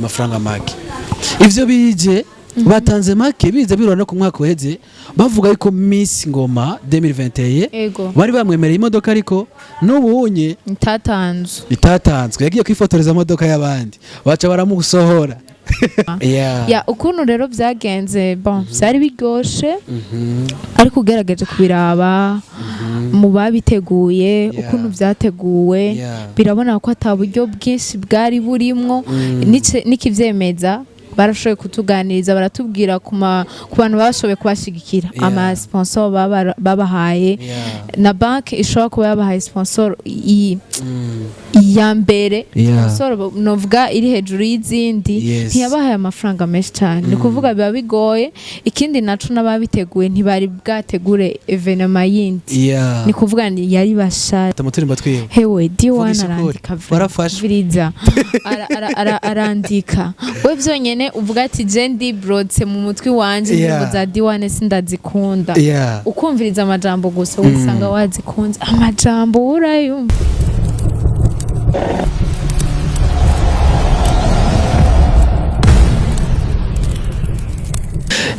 Amafaranga make ivyo bije batanze make bize birora no ku mwaka uheze bavuga yuko Miss Ngoma 2021 bari bamwemereye imodoka, ariko n'ubunye itatanzwe. Itatanzwe, yagiye kwifotoreza imodoka y'abandi baca baramusohora. Yeah. Ya, ukuntu rero byagenze, bon, byari biryoshe, ariko ugerageje kubiraba mu babiteguye, ukuntu byateguwe, birabona ko ata buryo bwinshi bwari burimwo. N'ikivyemeza, barashoboye kutuganiriza, baratubwira ku bantu bashoboye kubashigikira, ama sponsor babahaye, na banki ishobora kuba yabahaye sponsor iya mbere, sponsor novuga iri hejuru y'izindi, ntiyabahaye amafaranga menshi cyane. Ni ukuvuga biba bigoye. Ikindi naco, n'ababiteguye ntibari bwategure événement yindi. Ni kuvuga ni yari bashari. Tumuturimbo twiwe. Hewe, D1 Vugisha ukuri. arandika vraiment. Warafashwe. Viriza. Arandika we vyonyene, uvuga ati je ndi brotse mu mutwe wanje, indirimbo za D1 sindazikunda, ukumviriza amajambo gusa wisanga wazikunze, amajambo urayumva.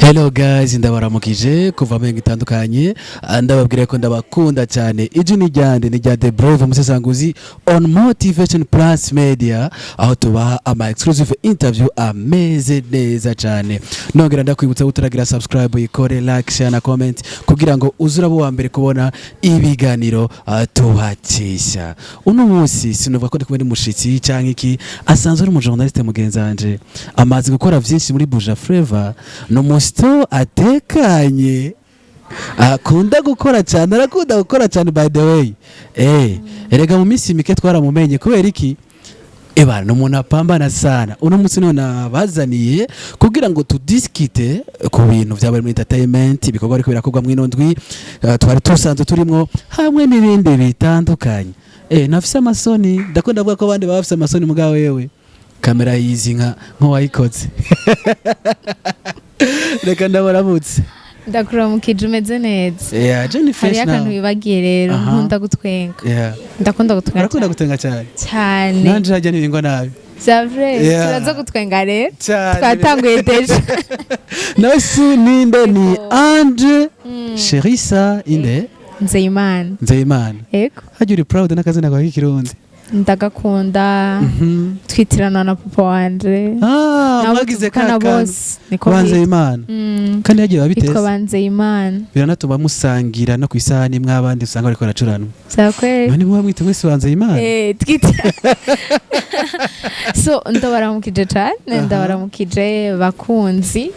Hello guys, ndabaramukije kuva mu mihingo itandukanye. Ndababwira ko ndabakunda cyane. Ijwi ni ryande? Ni rya The Brave Musesanguzi on Motivation Plus Media, aho tubaha ama exclusive interview ameze neza cyane. Nongera ndakwibutsa utaragira subscribe, ikore like, share na comment kugira ngo uze uraba uwa mbere kubona ibiganiro tuhakisha. Uno munsi sinuvuga ko ndi kumwe n'umushitsi canke iki, asanzwe ari umujournaliste mugenzi wanje, amaze gukora vyinshi muri Buja Flavor. Ni umusito atekanye, akunda gukora cyane, arakunda gukora cyane. By the way, erega mu minsi mike twaramumenye. Kubera iki? Eba ni umuntu apambana sana. Uno munsi niho nabazaniye kugira ngo tudiskite ku bintu byabaye muri entertainment, ibikorwa ariko birakorwa mw'ino ndwi twari tusanzwe turimwo, hamwe n'ibindi bitandukanye. Nafise amasoni, ndakunda kuvuga ko abandi baba bafise amasoni, mugabo wewe kamera yizi nka nk'uwayikoze. Reka ndabaramutse. Ndakuramukije, umeze neza? Yeah, Jenny fresh. Hariyo akantu Now wibagiye rero. Nkunda gutwenga. Ndakunda gutwenga. Urakunda Cyane. gutwenga cyane. Cyane. Nanje hajya nibingwa nabi. C'est vrai. Yeah. Turaza gutwenga rero. Cyane. Twatanguye déjà. Nawe si ninde? Ni Yego. Ange Sherisa inde? Nzeyimana. Nzeyimana. Yego. Hajya uri proud n'akazina kawe k'ikirundi? Ndagakunda. Twitiranwa na papa wanje. Ah, Nabo mwagize tuvukana ka kantu. bose niko bitwa. Banzeyimana. Kandi yagiye Bitwa babiteze. Banzeyimana. Biranatuma musangira no ku isahani imwe, abandi usanga bariko baracuranwa. Vya kweli. None muba mwita mwese Banzeyimana? Eh, twita so. Ndabaramukije cane. Ndabaramukije bakunzi.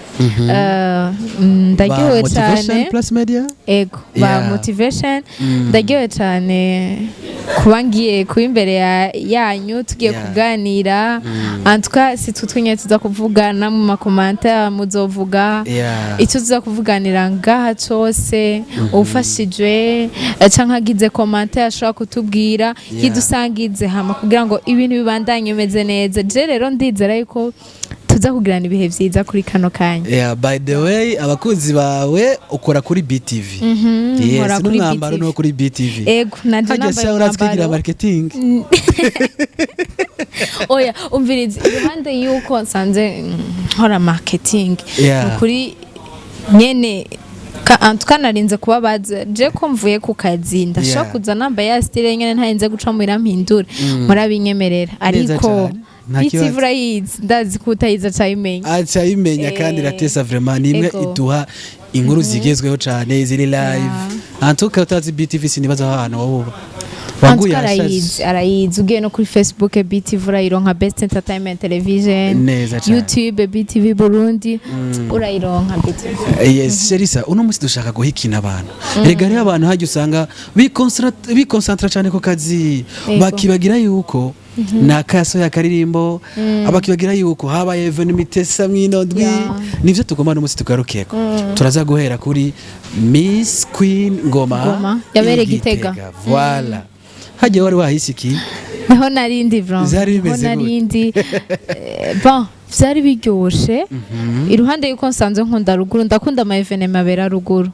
Ndaryohewe Ba Motivation cane. Plus Media. Ego, ba Motivation. Ndaryohewe cane kuba ngiye kuba imbere yanyu, tugiye kuganira. En tout cas, si twe twenyine tuza kuvugana, mu ma commentaires muzovuga. Icyo tuza kuvuganira ngaha cose, ufashijwe canke agize commentaire ashobora kutubwira, yidusangize, hama kugira ngo ibintu bibandanye bimeze neza. Je rero ndizera yuko tuza kugirana ibihe vyiza kuri kano kanya. Yeah, by the way, abakunzi bawe, ukora kuri BTV. Yes, Nkora kuri n'umwambaro BTV. no kuri BTV. Ego, nanje Hajya nambaye sha uratwigira umwambaro. marketing. Oya, umviriza, iruhande yuko nsanze nkora marketing, kuri nyene en tout cas narinze kubabaza je ko mvuye ku kazi, ndashobora kuza nambaye ya style nyene, ntarinze guca muhira mpindure, murabinyemerera. Neza Ariko cane. Nta BTV kibazo. urayizi, ndazi ko utayizi acayimenya. Acayimenya kandi iratesa vraiment, ni imwe iduha inkuru zigezweho cane ziri live. En tout cas, utazi BTV sinibaza aho hantu wowe uba. En tout Wanguye cas, arayizi, arayizi. Ugiye no kuri Facebook, BTV urayironka, Best Entertainment Television. Neza cane. YouTube, BTV Burundi, urayironka BTV. Yes, Sherisa, uno munsi dushaka guhikina abantu. Rega rero abantu hajya usanga bikonsantra cyane ku kazi, bakibagira yuko nakaso ya karirimbo, abakibagira yuko habaye événement itesa mw'ino ndwi. Nivyo tugomba no munsi tugarukeko. Turaza guhera kuri Miss Queen Ngoma, Ngoma, yabereye i Gitega. Voilà. Hajya wari wahise iki? Niho narindi vraiment. Vyari Niho bimeze gute? narindi. Bon, Vyari biryoshe. Iruhande yuko nsanzwe nkunda ruguru, ndakunda ama événements abera ruguru,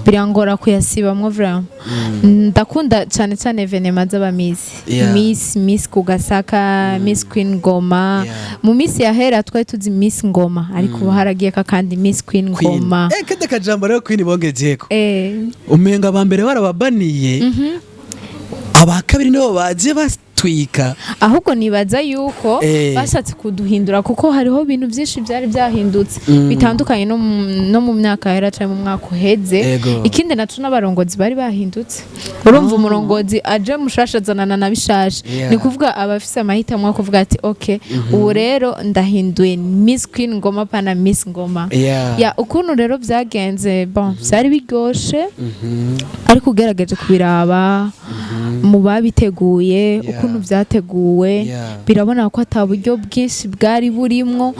birangora kuyasibamwo vraiment. Ndakunda cyane cyane événements z'aba Miss, Miss Kugasaka, Miss Queen Ngoma. Mu minsi yahera twari tuzi Miss Ngoma, ariko ubu haragiye kandi Miss Queen Queen. Ngoma. Kada kajambo rero Queen bongejeko, umenga aba mbere barababaniye, aba kabiri nibo baje batwika. Ahubwo nibaza yuko bashatse kuduhindura, kuko hariho ibintu byinshi byari byahindutse bitandukanye no mu myaka yahera cyangwa mu mwaka uheze. Ikindi naco, n'abarongozi bari bahindutse. Urumva, umurongozi aje mushasha azanana na bishasha. Ni kuvuga abafise amahitamo yo kuvuga ati: "Ok, ubu rero ndahinduye, Miss Queen Ngoma pana Miss Ngoma." Ya, ukuntu rero byagenze, bon, byari biryoshe, ariko ugerageje kubiraba mu babiteguye, ukuntu byateguwe, birabona ko ata buryo bwinshi bwari burimwo.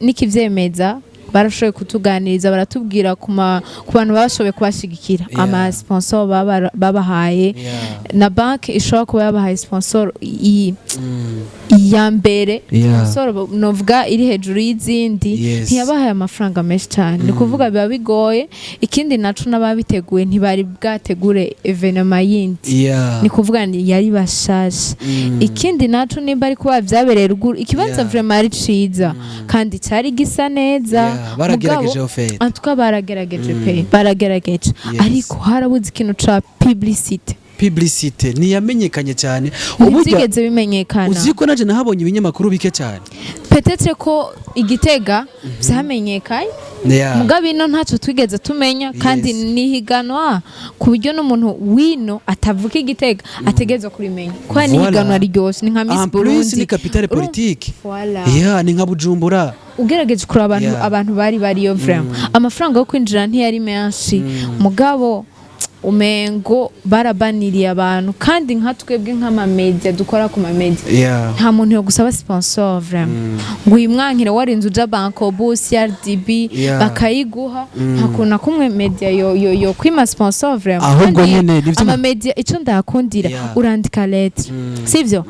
N'ikivyemeza, barashoboye kutuganiriza, baratubwira ku bantu bashoboye kubashigikira, ama sponsor babahaye, na banki ishobora kuba yabahaye sponsor iya mbere, sponsor novuga iri hejuru y'izindi, ntiyabahaye amafaranga menshi cyane. Ni ukuvuga biba bigoye. Ikindi naco, n'ababiteguye ntibari bwategure événement yindi, ni kuvuga ni yari bashasha. Ikindi naco, nimba ari kuba vyabereye ruguru, ikibanza vraiment ari ciza kandi cyari gisa neza. Yeah, baragerageje Mugabo, au fait. en tout cas baragerageje pe, baragerageje, ariko harabuze ikintu ca publicité. Publicité ntiyamenyekanye cyane uburyo. Ntibyigeze bimenyekana. Uzi ko naje nahabonye ibinyamakuru bike cyane. Peut-être ko igitega vyamenyekanye, mugabo ino ntacyo twigeze tumenya, kandi nihiganwa ku buryo n'umuntu wino atavuka igitega ategerezwa kurimenya, kubera nihiganwa ryose ni nka Miss En plus Burundi. ni capitale politique. Voilà. Yeah, ni nka Bujumbura. Ugerageje kureba abantu, abantu bari bariyo, vraiment amafaranga yo kwinjira ntiyari menshi, mugabo umengo barabaniriye abantu. Kandi nka twebwe nk'amamedia, dukora ku mamedia, nta muntu yo gusaba sponsor vraiment ngo uyimwankire. Warinze uja Bancobu, CRDB, bakayiguha. Nta kuntu na kumwe media yo kwima sponsor vraiment. Ahubwo Kandi nyene nivyo ama media, ico ndakundira, urandika lettre, sivyo?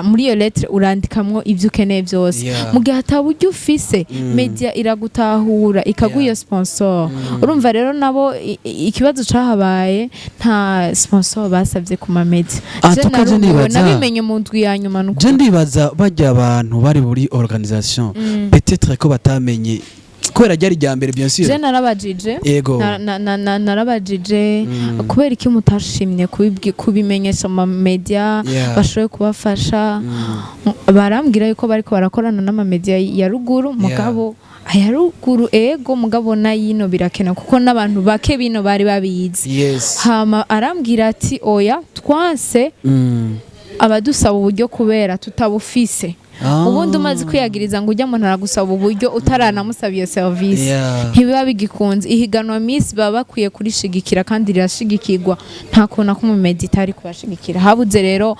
Muri iyo lettre urandikamwo ibyo ukeneye byose. Mu gihe ataburyo ufise, media iragutahura, ikaguha iyo sponsor. Urumva rero nabo ikibazo cahabaye, nta sponsor basabye ku ma media. En Je tout cas, je narumiwe, nabimenye mu ndwi ya nyuma nuko. Je ndibaza bajya abantu bari muri organisation, peut-être ko batamenye kubera ryari rya mbere, bien sûr. Je narabajije. Narabajije kubera iki mutashimye kubimenyesha mu media bashoboye kubafasha. Barambwira yuko bariko barakorana n'amamedia ya ruguru. Mugabo aya ruguru, ego, mugabo nayino birakenewe, kuko n'abantu bake bino bari babizi. Hama arambwira ati: "Oya, twanse abadusaba uburyo kubera tutabufise." Ubundi umaze kwiyagiriza ngo ujya muntu aragusaba uburyo utaranamusaba iyo serivisi, ntibiba bigikunze. Ihiganwa Miss baba bakwiye kurishigikira, kandi rirashigikirwa. Nta kuntu na kumwe media itari kubashigikira. Habuze rero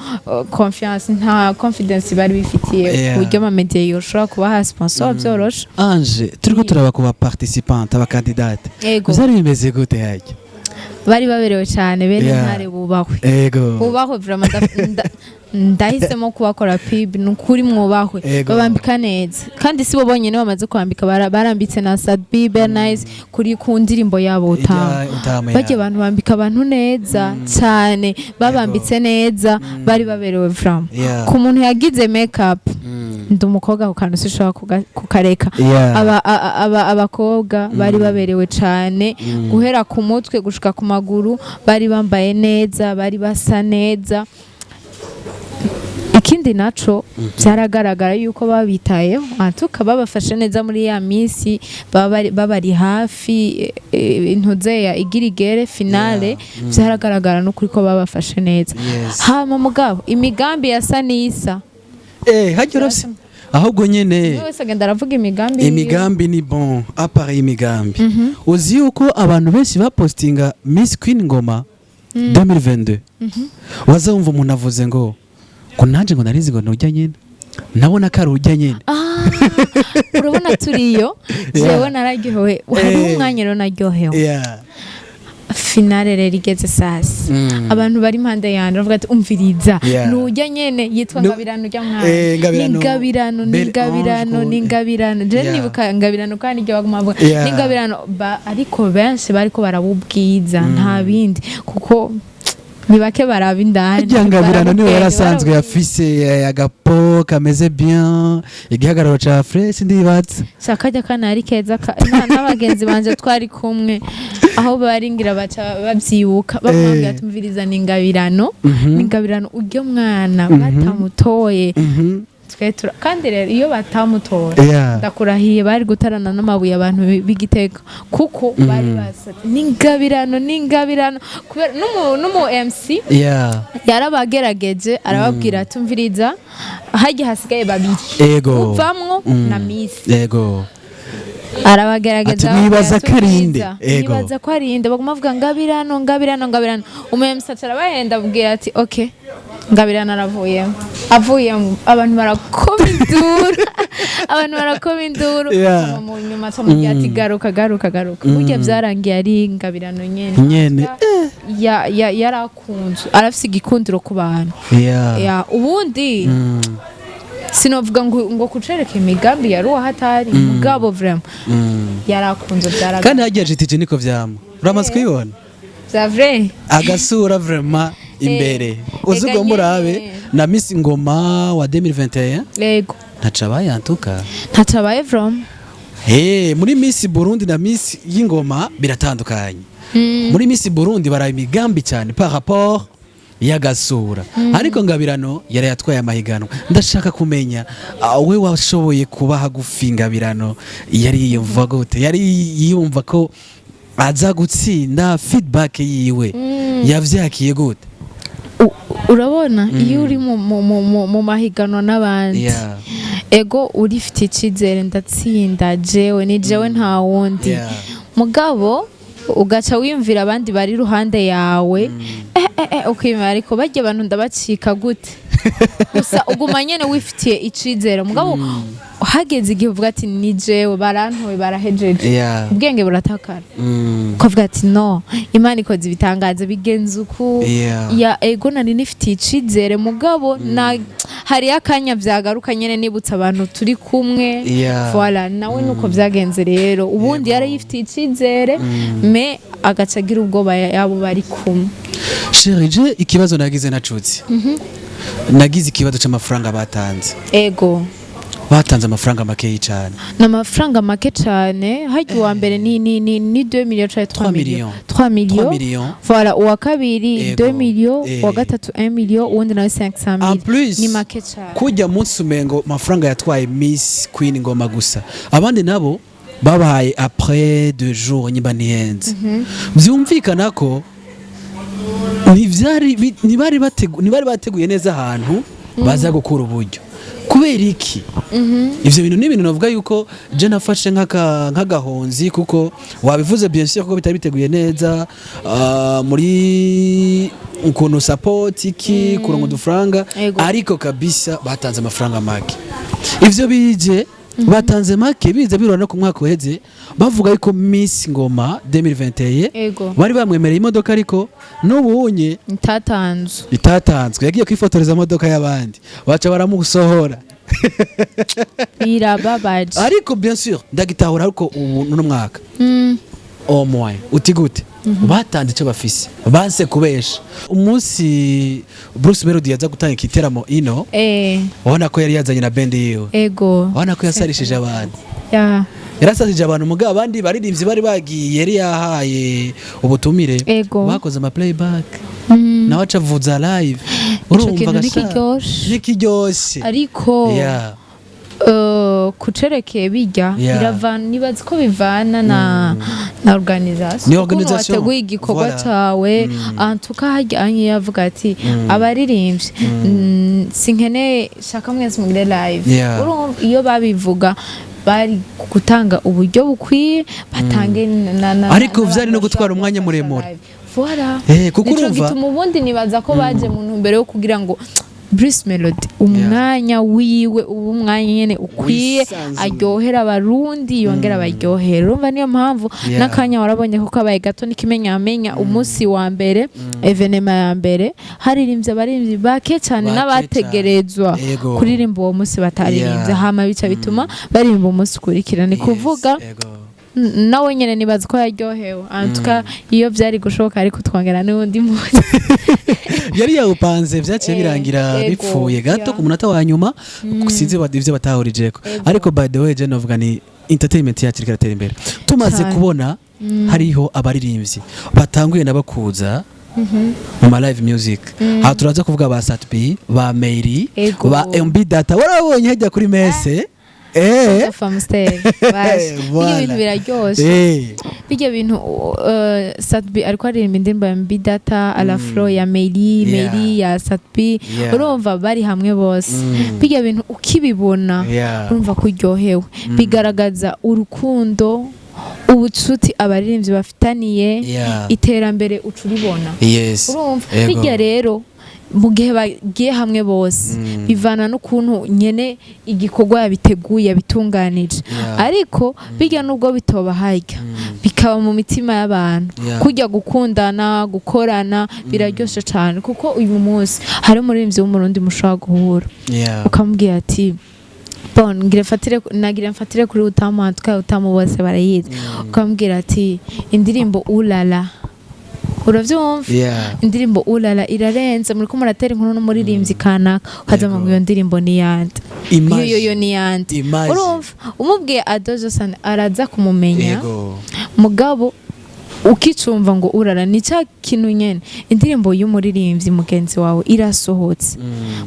confiance, nta confidence bari bifitiye ku buryo amamedia yoshobora kubaha sponsor byoroshe. Ange, turiko turaba ku ba participante, aba candidate, byari bimeze gute hajya? Bari baberewe cyane bene ntare, bubahwe. Bubahwe vraiment. Ndahisemo kubakora pub, ni ukuri mwubahwe. Babambika neza, kandi si bo bonyine bamaze kwambika, barambitse na Sadbi Bernice kuri ku ndirimbo yabo Utamu. Ijya Utamu, Bajya abantu bambika abantu neza cyane, babambitse neza, bari baberewe vraiment. Ku muntu yagize make up, ndi umukobwa, ku kantu sinshobora kukareka. Abakobwa bari baberewe cyane, guhera ku mutwe gushika ku maguru, bari bambaye neza, bari basa neza. Ikindi naco, byaragaragara yuko babitayeho antuka, babafashe neza muri ya minsi babari hafi, intuzeya igira igere finale. Byaragaragara n'ukuri ko babafashe neza. Hama mugabo imigambi yasa n'isa. Hajya urafise ahubwo nyene Umwe wese agenda aravuga imigambi yiwe. Imigambi ni bon. À part imigambi, uzi yuko abantu benshi bapostinga Miss Queen Ngoma 2022, waza wumva umuntu avuze ngo nanje ngo narizi ngo nujya nyene, nabona ko ari ujya nyene. Ah, urabona turiyo. Jewe nararyohewe, hariho umwanya rero naryohewe. Finale rero igeze sasa, abantu bari impande yanje bavuga ati: "Umviriza, nujya nyene yitwa Ngabirano, ujya mwana." Ngabirano. Ni Ngabirano, ni Belle Ngabirano, Ange ni Ngabirano. Je nibuka Ngabirano kandi iryo baguma bavuga ni Ngabirano ariko benshi bariko barabubwiza, nta bindi, kuko ni bake baraba indani. Harya Ngabirano niwe Barabubwenge, yarasanzwe barabubwiza. afise agapo kameze bien, igihagararo ca fresh, ndibatse. Sha, kajya kana ari keza, n'abagenzi banje twari kumwe aho bari ngira baca babyibuka, bamwambwira ati: "Umviriza, ni Ngabirano, ni Ngabirano uryo mwana." Batamutoye twe kandi rero iyo batamutora, ndakurahiye, bari gutarana n'amabuye abantu b'Igitega, kuko bari basatse: "Ni Ngabirano, ni Ngabirano." Kubera n'umu MC yarabagerageje, arababwira ati: "Umviriza, harya hasigaye babiri, uvamwo na Miss." Arabagerageza. Ati, "Mwibaza ko ari inde?" Arababwira, "Mwibaza ko ari inde?" Baguma bavuga: "Ngabirano, Ngabirano, Ngabirano." Umu MC aca arabahenda, ababwira ati: "Ok, Ngabirano aravuyemo." Avuyemo, abantu barakoma induru, abantu barakoma induru. Hama mu nyuma acamubwira ati: "Garuka, garuka, garuka." Burya byarangiye ari Ngabirano nyene. Nyene. Yarakunzwe, arafise igikundiro ku bantu. Ya, ubundi sinovuga ngo kucereka imigambi yari uwahatari, mugabo vraiment yarakunze, byaraga. Kandi hagiye JTG niko vyama, uramaze kuyibona. Vya vrai. Agasura vraiment imbere uzi Ega ugomba urabe nyene. Na Miss Ngoma wa 2021 ntaca abayantuka. Ntacabaye vraiment. Hey, muri Miss Burundi na Miss y'Ingoma biratandukanye. Muri Miss Burundi baraye imigambi cyane par rapport y'agasura, ariko Ngabirano yari yatwaye amahiganwa. Ndashaka kumenya, we washoboye kuba hagufi, Ngabirano yari yiyumva gute? Yari yiyumva ko aza gutsinda? Feedback yiwe yavyakiye gute? Urabona iyo uri mu mahiganwa n'abandi, ego, urifite icyizere: "Ndatsinda jewe, ni jewe, nta wundi." Mugabo ugaca wiyumvira abandi bari iruhande yawe, ukiyumvira: "Ariko barya abantu ndabacika gute?" Gusa uguma nyene wifitiye icizere, mugabo hageze igihe uvuga ati: "Ni jewe, barantoye, barahejeje," ubwenge buratakara, ukavuga ati: "No, Imana ikoze ibitangaza, bigenze uku." Ya, ego, nari nifitiye icizere, mugabo na hariyo akanya vyagaruka nyene nibutsa abantu turi kumwe. Voilà, nawe nuko vyagenze rero. Ubundi yari yifitiye icizere, mais agaca agira ubwoba yabo bari kumwe. Chérie, je ikibazo nagize nacutse, nagize ikibazo c'amafaranga batanze. Batanze amafaranga makeyi cane. Ni amafaranga make cane. Harya uwa mbere ni 2 millions canke 3 3 millions? millions. 3 millions. 3 millions. Voilà, uwa kabiri 2 millions, uwa gatatu 1 million, uwundi nawe 500 En mille. plus, Ni make cane. kujya munsi umengo amafaranga yatwaye Miss Queen Ngoma gusa, abandi nabo babahaye après 2 jours, nyimba ntihenze. Byumvikana ko ntibari bateguye neza ahantu baza gukura uburyo. Kubera iki? Ivyo bintu ni ibintu navuga yuko je nafashe nk'agahonzi, kuko wabivuze, bien sûr, kuko bitari biteguye neza, muri ukuntu support iki kuronka udufaranga. Ariko kabisa batanze amafaranga make. Ivyo bije batanze make bize birora no ku mwaka uheze, bavuga yuko Miss Ngoma 2021 bari bamwemereye imodoka, ariko n'ubunye itatanzwe. Itatanzwe. Yagiye kwifotoreza imodoka y'abandi, baca baramusohora. Birababaje. Ariko bien sûr ndagitahura, ariko ubu n'uno mwaka au moins uti gute batanze icyo bafise, banse kubesha. Umunsi Bruce Melody yaza gutanga igiteramo ino, ubona ko yari yazanye na band yiwe. Ubona ko yasarishije abantu. Yarasarishije abantu, mugabo abandi baririmbyi bari bagiye yari yahaye ubutumire bakoze ama playback, nawe aca avuza live. Ico Urumva kintu gasha nikiryoshe. Nikiryoshe. Ariko kucerekeye bijya biravana, nibaza ko bivana na organisation. Ni Ukuntu organisation. wateguye igikorwa cawe. Antuka harya anye yavuga ati: "Abaririmbyi, sinkeneye, shaka mwese mugire live." Urumva iyo babivuga bari gutanga uburyo bukwiye, batange na Ariko n'abantu vyari no gutwara bashobora umwanya kubafasha muremure. live. Voilà. Kuko Nico urumva gituma ubundi nibaza ko baje mu ntumbero yo kugira ngo Bruce Melody umwanya wiwe uba umwanya nyene ukwiye, Wisanzuye. aryohera Abarundi, yongera abaryohera. Urumva, niyo mpamvu n'akanya warabonye ko kabaye gato, n'ikimenyamenya umunsi wa mbere, événement ya mbere, haririmbye abaririmbyi bake cyane Bake n'abategerezwa cyane. Ego. kuririmba uwo munsi bataririmbye, hama bica bituma baririmba umunsi ukurikira. Ni kuvuga nawe nyene nibaza ko yaryohewe. En tout cas, iyo byari gushoboka ariko twongera n'uwundi munsi. Yari yawupanze, vyaciye birangira bipfuye gato ku munota wa nyuma, sinzi ivyo batahurijeko. Ariko by the way, je novuga ni entertainment yacu iriko iratera imbere, tumaze kubona hariho abaririmbyi batanguye nabakuza mu ma live music. Aha turaza kuvuga ba Sat-B, ba Meiri, ba MB Data. Warabonye hajya kuri mese Famster baje. Voilà. Bijya bintu biraryoshe. Bijya bintu, Sat-B ariko aririmba indirimbo ya MB Data, Alafro ya Meili, Meili ya Sat-B. Urumva bari hamwe bose. Bijya bintu ukibibona, urumva ko uryohewe. Bigaragaza urukundo, ubucuti abaririmbyi bafitaniye, iterambere uca uribona. Urumva, bijya rero mu gihe bagiye hamwe bose, bivana n'ukuntu nyene igikorwa yabiteguye, yabitunganije. Ariko bijya nubwo bitoba harya, bikaba mu mitima y'abantu, kujya gukundana, gukorana biraryoshe cyane, kuko uyu munsi hari umuririmbyi w'Umurundi mushobora guhura, ukamubwira ati: "Bon, ngira mfatire, nagira mfatire kuri Utamu." Twa Utamu bose barayizi. Ukamubwira ati: "Indirimbo Ulala," uravyumva? Yeah. "Indirimbo Ulala irarenze, muriko muratera inkuru n'umuririmbyi kanaka." Ukaza ngo: "Iyo ndirimbo ni yande?" Imagine. Iyo yo ni yande? Imagine. Urumva, umubwiye Ado Josan araza kumumenya. Mugabo ukicumva ngo urara ni cya kintu nyene, indirimbo y'umuririmbyi mugenzi wawe irasohotse,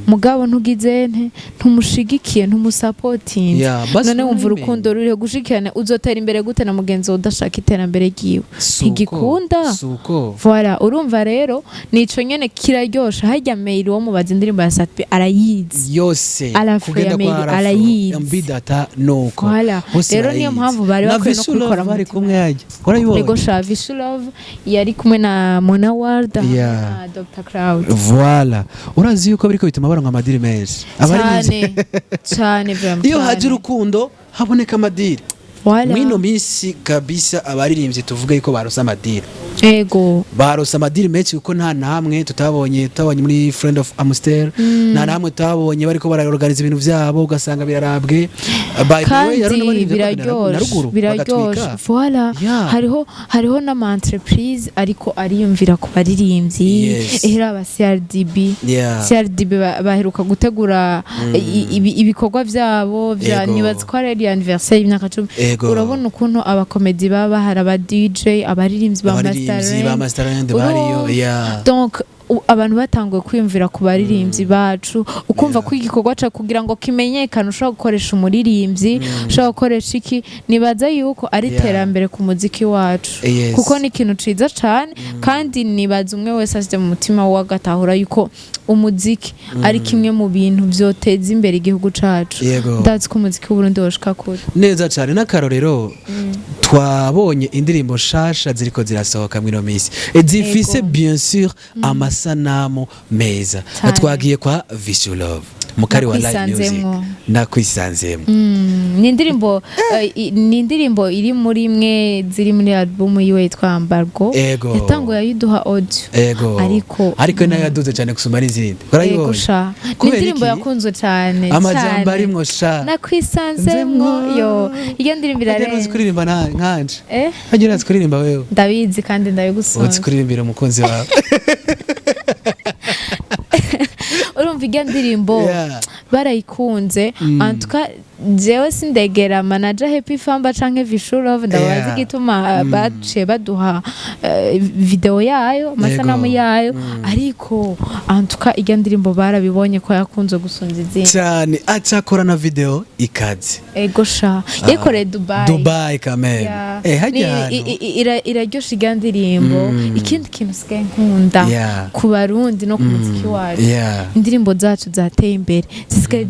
mugabo ntugize nte, ntumushigikiye, ntumusapotinze. Yeah, basi None wumva ntubimenye. urukundo ruriho gushikirana, uzotera imbere gute na mugenzi wawe udashaka iterambere ryiwe? Suko, Ntigikunda. Suko. Voilà, urumva rero nico nyene kiraryosha. Harya Mail wo mubaza indirimbo ya Sat-B arayizi. Yose. Alafro Kugenda ya kwa Meili Alafro, arayizi. MB Data nuko. Voilà. Bose Rero niyo barayizi. mpamvu bari Na bakwiye no Vichou Love kubikora mu bari mutima. kumwe hajya, warabibonye? Ego sha, Vichou Love yari kumwe na Mona Warda na Dr Cloud. Voilà, urazi yuko biriko bituma baronka amadiri menshi Cyane cyane, vraiment. Iyo Cyane. haje urukundo haboneka amadiri. Voilà. Mwino minsi kabisa abaririmbyi tuvuga yuko barose amadiri. Barose amadiri menshi, kuko nta na hamwe tutabonye muri Friend of Amstel, nta na hamwe tutabonye bariko baraorganiza ibintu vyabo, ugasanga birarabwe. By the way, hariho Kandi n'abaririmbyi bakagenda na biraryoshe, ruguru biraryoshe. bagatwika. Voilà. Hariho n'ama entreprise ariko ariyumvira ku baririmbyi. Ehera aba CRDB, CRDB baheruka gutegura ibikorwa vyabo vya nibaza ko ari anniversaire y'imyaka 10. Urabona ukuntu abakomedi baba bahari, aba DJ, abaririmbyi ba Abaririmbyi ba Masterland. Masterland bariyo. Donc abantu batanguye kwiyumvira ku baririmbyi bacu, ukumva ko igikorwa ca kugira ngo kimenyekane ushobora gukoresha umuririmbyi, ushobora gukoresha iki. Nibaza yuko ari iterambere ku muziki wacu, kuko ni ikintu ciza cane. Kandi nibaza umwe wese ashyize mu mutima we agatahura yuko umuziki ari kimwe mu bintu vyoteza imbere igihugu cacu, ndazi ko umuziki w'Uburundi woshika kure. Neza cyane. N'akarorero, twabonye indirimbo nshasha ziriko zirasohoka mwino minsi. Zifise bien sûr amasanamu meza. Cane. Twagiye kwa Vichou Love, mukari wa live music. Nakwisanzemwo. Nakwisanzemo. Ni indirimbo iri muri imwe ziri muri album yiwe yitwa Embargo. Yatanguye ayiduha audio. Ariko Ariko nayo yaduze cyane gusumba n'izindi. Ego Warayibonye? sha, ni Kubera indirimbo iki? yakunzwe cyane Amajambo cyane. arimwo sha. Nakwisanzemwo, yo, iyo ndirimbo Hajya uzi irarenze. kuririmba nkanje? Eh? Hajya urazi kuririmba wewe? Ndabizi kandi Uzi ndabigusonza. kuririmbira umukunzi wawe? Urumva, iyo ndirimbo barayikunze. En tout cas, jewe sindegera manager Happy Famba canke Vichou Love, ndabaza igituma baciye baduha video yayo, amasanamu yayo. Ariko en tout cas iyo ndirimbo barabibonye ko yakunze gusumba izindi. Cyane, acakora na video ikaze. Ego sha, yakoreye Dubai. Dubai kameme. Yeah. Hajya ahantu Iraryoshe iyo ndirimbo. Ikindi kintu usigaye nkunda ku Barundi no ku muziki wacu, indirimbo zacu zateye imbere, zisigaye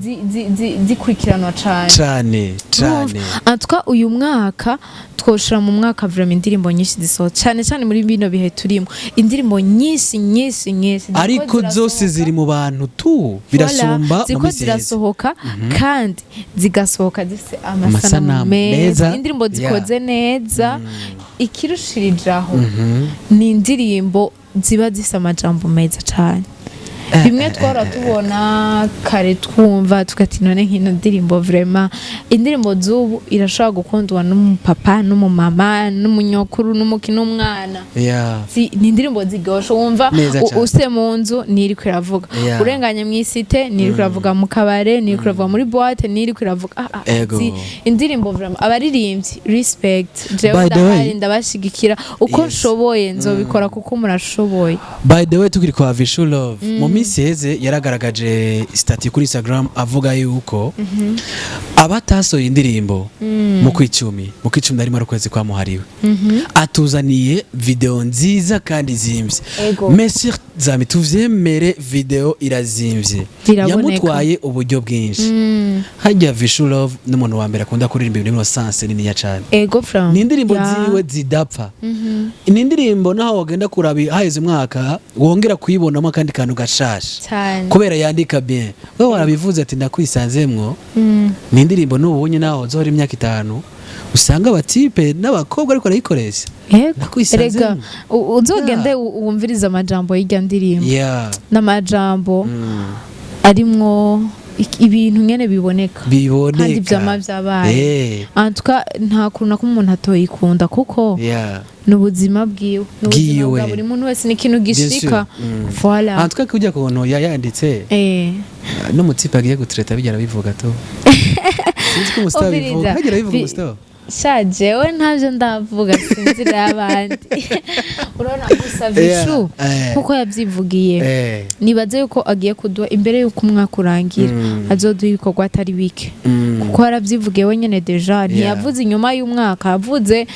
zikurikiranwa cane. cane. Cane cane. En tout cas, uyu mwaka twoshira mu mwaka vraiment indirimbo nyinshi zisohotse, cyane cyane muri bino bihe turimo, indirimbo nyinshi nyinshi nyinshi ziriko Ariko zose zirasohoka. ziri mu bantu tu birasumba Voilà, mu ziriko minsi iheze. zirasohoka kandi zigasohoka zifise Amasanamu amasanamu meza. meza, indirimbo zikoze neza. Ikirushirijaho ni indirimbo ziba zifise amajambo meza cyane, bimwe twara tubona kare twumva tugati none nk'ino ndirimbo. Vraiment, indirimbo z'ubu irashobora gukundwa n'umupapa, n'umumama, n'umunyokuru, n'umuki, n'umwana. Ni indirimbo ziryoshe wumva Neza cane. use mu nzu niriko iravuga, urenganye mu isite niriko iravuga, mu kabare niriko iravuga, muri boîte niriko iravuga. Indirimbo vraiment, abaririmbyi, respect. Jewe By the way- ndahari, ndabashigikira uko nshoboye, nzobikora kuko murashoboye. By the way, tukiri kwa Vishu Love, mu minsi iheze yaragaragaje statut kuri Instagram avuga yuko abatasohoye indirimbo mu kwicumi narimo ari ukwezi kwamuhariwe, atuzaniye video nziza kandi zimvye. Mes chers amis, tuvyemere, video irazimvye. Biraboneka. Yamutwaye uburyo bwinshi. Hajya Vishu Love n'umuntu wa mbere akunda kuririmba ibintu sens niniya cane. Ego from Ni indirimbo ziwe zidapfa, ni indirimbo naho wagenda kuraba haheze umwaka wongera kuyibonamo akandi kantu gashasha cyane. Kubera yandika bien. Wewe warabivuze ati ndakwisanzemwo. Ni indirimbo n'ubunye naho zohora imyaka 5 usanga abatipe n'abakobwa ariko arayikoresha. Nakwisanzemo. Erega uzogende wumvirize amajambo y'irya ndirimbo n'amajambo arimwo ibintu nyene biboneka Biboneka. kandi vyama vyabaye. En tout cas, nta kuntu na kumwe umuntu atoyikunda kuko ni ubuzima bwiwe, ni ubuzima Bwiwe. bwa buri muntu wese, ni ikintu Bien gishika. sûr. Voilà. En tout cas, kujya kuntu yayanditse, n'umutipe agiye gutereta bijya arabivuga to, sinzi ko umustar Umviriza. abivuga, hagera abivuga umustar. Sha, jewe ntabyo ndavuga, sinzira y'abandi. Urabona gusa Vishu nkuko yabyivugiye, nibaze yuko agiye kuduha imbere yuko umwaka urangira, azoduha ibikorwa atari bike, kuko yarabyivugiye wenyine déjà. Ntiyavuze inyuma y'umwaka, yavuze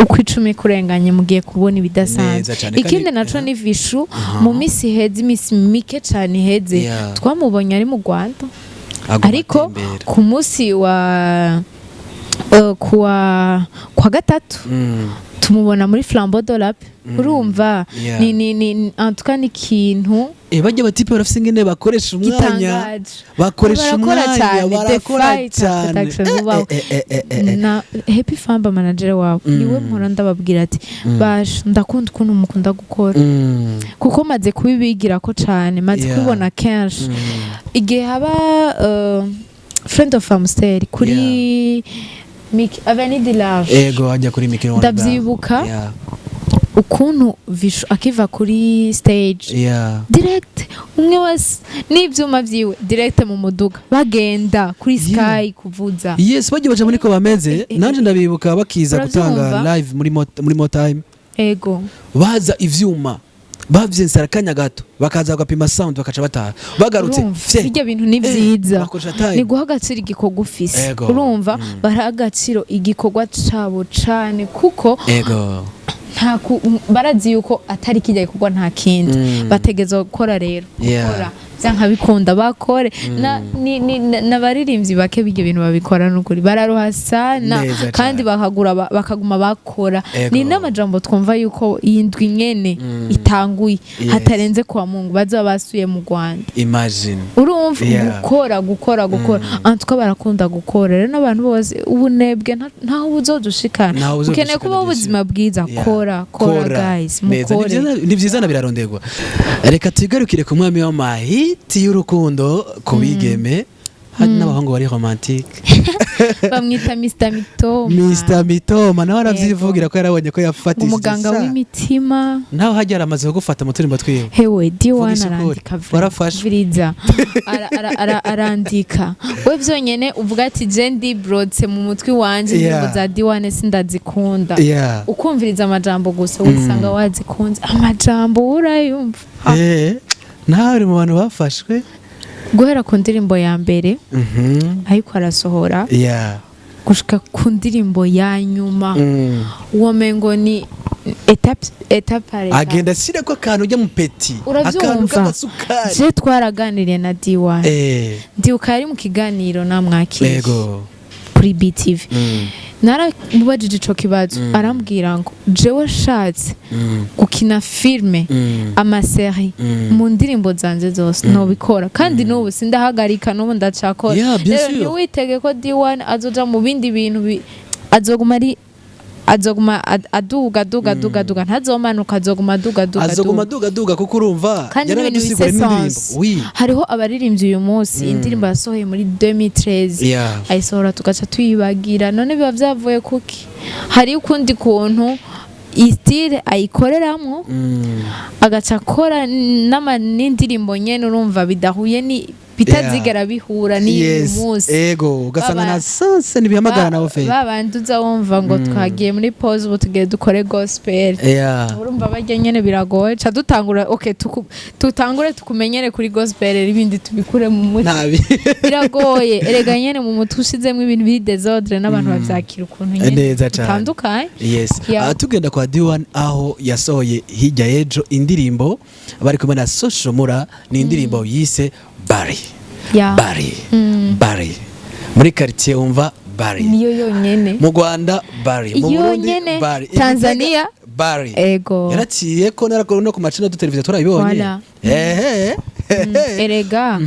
uko 10 kurenganye mugiye kubona ibidasanzwe. Neza cane. Ikindi naco ni Vishu, mu minsi iheze, iminsi mike cane iheze, twamubonye ari mu Rwanda. Aguma Ariko atembera. ku munsi wa kuwa gatatu tumubona muri Flambeau de la Paix. Urumva, ni en tout cas ni ikintu Bajya batipe barafise ingene bakoresha umwanya. Gitangaje. Bakoresha Barakora umwanya. cyane, The Barakora Fight cyane. Production, wow. Na Happy Famba, manager wabo, niwe mpora ndababwira ati basha ndakunda ukuntu mukunda gukora, kuko maze kubibigira ko cane, maze kubibona kenshi. Igihe haba Friend of Amstel kuri Avenue du Large, Ego, hajya kuri mikino. Ndavyibuka ukuntu Vishu akiva kuri stage, direct umwe wese n'ivyuma vyiwe, direct mu muduga bagenda kuri Sky kuvuza. Yes, bajya baja muri ko bameze. Nanje ndabibuka bakiza Uravyumva? gutanga live muri mo time, baza ivyuma bavyensara akanya gato, bakaza bagapima sound, bakaca bataha bagarutse. Urumva, Fye. bijya bintu ni vyiza. Bakoresha time. Ni guha agaciro igikorwa ufise. Urumva, baraha agaciro igikorwa cabo cane kuko barazi yuko atari kijya gikorwa nta kindi bategezwa gukora. Rero gukora byanka bikunda bakore. N'abaririmbyi bake bijya bintu babikora, n'ukuri bararuha sana. Neza Kandi cane. bakagura bakaguma bakora. Ni n'amajambo twumva yuko iyi ndwi nyene itanguye, hatarenze kuwa Mungu bazoba basuye mu Rwanda. Imagine. Urumva, gukora, gukora, gukora. En tout cas, barakunda gukora. Rero n'abantu bose, ubunebwe ntaho buzodushikana. Ntaho buzodushikana, Ukeneye kubaho bien sûr. ubuzima bwiza, kora, kora guys. Neza. Ni Mukore. ni vyiza na birarondegwa. Reka tugarukire ku mwami w'amahiti y'urukundo ku bigeme, hari n'abahungu bari romantique. Bamwita Mr Mitoma. Mr Mitoma nawe aravyivugira ko yarabonye ko yafatishije Umuganga w'imitima. Nawe hajya aramaze kugufata mu turimbo twiwe. Hewe, D1 Vugisha ukuri. arandika. Warafashwe. Viriza. Arandika we vyonyene uvuga ati je ndi brotse mu mutwi wanje, indirimbo za D1 sindazikunda. Ukumviriza amajambo gusa, wisanga wazikunze, amajambo urayumva. Nawe uri mu bantu bafashwe. Guhera ku ndirimbo ya mbere ariko arasohora gushika ku ndirimbo ya nyuma, uwo mengo ni Étape, étape par étape. Agenda ashyira ko akantu ujya mu petit, akantu Urabyumva? k'agasukari. Je twaraganiriye na D1, ndibuka yari mu kiganiro namwakiriye kuri BTV. Naramubajije ico kibazo, arambwira ngo jewe shatse gukina filme, ama séries, mu ndirimbo zanje zose nobikora, kandi n'ubu sindahagarika, n'ubu ndacakora. Yeah, bien Rero sûr. ntiwitege ko D1 azoja mu bindi bintu, azoguma ari, azoguma aduga, aduga, aduga, aduga, ntazomanuka, azoguma aduga, aduga, Azoguma aduga. aduga, aduga, kuko urumva Kandi n'ibintu yaranadusigura bise n'indirimbo. sens. Oui. Hariho abaririmbyi uyu munsi indirimbo yasohoye muri 2013, ayisohora tugaca tuyibagira. None biba vyavuye kuki? Hari ukundi kuntu iyi style ayikoreramwo, agaca akora n'indirimbo nyene, urumva bidahuye, ni bitazigera bihura n'uyu munsi. Ego, ugasanga na sens ntibihamagara nawe fe. Babandi uza wumva ngo twagiye muri pause, ubu tugiye dukore gospel. Urumva barya nyene biragoye, ca dutangura, okay, tutangure tukumenyere kuri gospel, ibindi tubikure mu mutwe. Nabi. Biragoye erega nyene, mu mutwe ushizemo ibintu biri désordre, n'abantu bavyakira ukuntu nyene Neza cane. bitandukanye. Yes. Yeah. Ah, tugenda kwa D1 aho yasohoye hirya y'ejo indirimbo bari kumwe na Social Mura, ni indirimbo yise Bari. Bari. Bari muri quartier, wumva Bari. Niyo yonyene. Mu Rwanda Bari, mu Burundi Yonyene. Bari, Tanzania. Igitega, Bari. Ego. Yaraciye ko narakora no ku macina du televiziyo turabibonye. Voilà. Ehe. Erega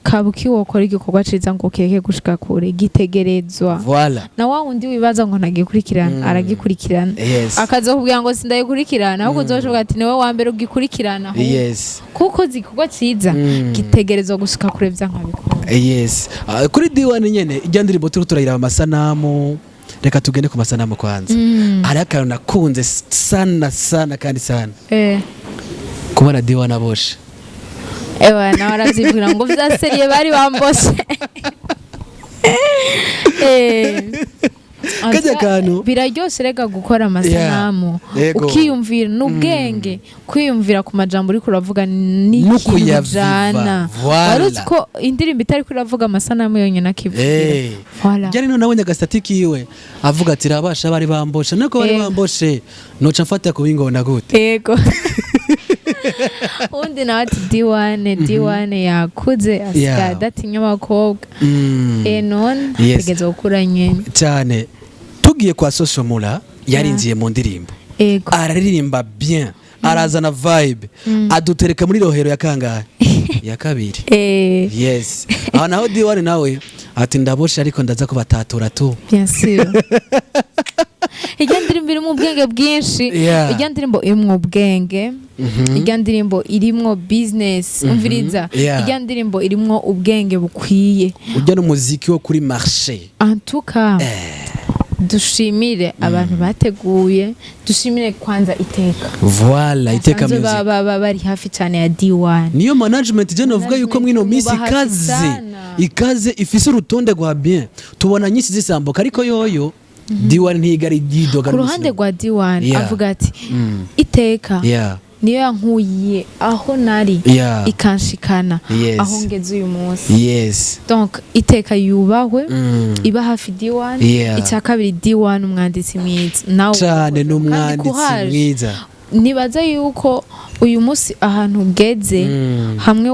kabuki wokora igikorwa ciza ngo kireke gushika kure, gitegerezwa. Voilà. Na wa wundi wibaza ngo ntagikurikirana, aragikurikirana. Akaza kubwira ngo sindagikurikirana, ahubwo uzoshoboka ati niwe wa mbere ugikurikirana ahubwo. Kuko ukoze igikorwa ciza, gitegerezwa gushika kure vyankabikora. Yes. Ah, kuri D1 nyene ijya ndirimbo turi turayiraba amasanamu, reka tugende ku masanamu kwanza. Hari akantu nakunze sana sana kandi sana, kubona D1 aboshe. Ewa, nawe aravyivugira ngo vya sérieux, bari bamboshe. Kajya kantu. Biraryoshe rega gukora amasanamu, ukiyumvira n'ubwenge, kwiyumvira ku majambo uriko uravuga n'ikintu No kuyaviva. bijana. Voilà. Wari uzi ko indirimbo itariko iravuga, amasanamu yonyene akivugira? Voilà. Jyari none nabonye agasitati kiwe avuga ati rabasha bari bamboshe, nako bari bamboshe, noca mfata ku bingona gute? Ego. Undi nawe ati D1, D1 yakuze, asigaye adatinya abakobwa. None ategerezwa gukura nyene. Cyane. Tugiye kwa Social Mula, yarinjiye mu ndirimbo, araririmba bien, arazana vibe, adutereka muri rohero ya kangahe? Ya kabiri. Yes, aho naho D1 nawe ati ndaboshe ariko ndaza kubatatura tu. Bien sûr, ijya ndirimbo irimo ubwenge bwinshi. Ijya ndirimbo irimwo ubwenge, ijya ndirimbo irimwo business, umviriza, ijya ndirimbo irimwo ubwenge bukwiye. Ujya n'umuziki wo kuri marché. En tout cas, dushimire abantu bateguye, dushimire kwanza Iteka. Voilà, Iteka Basanzwe Music. baba bari hafi cyane ya D1. Niyo management je novuga yuko mwino minsi Muba hafi ikaze, sana. ikaze, ifise urutonde rwa bien, tubona nyinshi zisambuka, ariko yoyo D1 ntigari yidoga. Ku ruhande rwa D1, avuga ati Iteka niyo yankuye aho nari, ikanshikana aho ngeze uyu munsi. Donc Iteka yubahwe, iba hafi D1. Icya kabiri, D1 umwanditsi mwiza nawe. Cane. Kandi N'umwanditsi courage. mwiza. Nibaza yuko uyu munsi ahantu ugeze, hamwe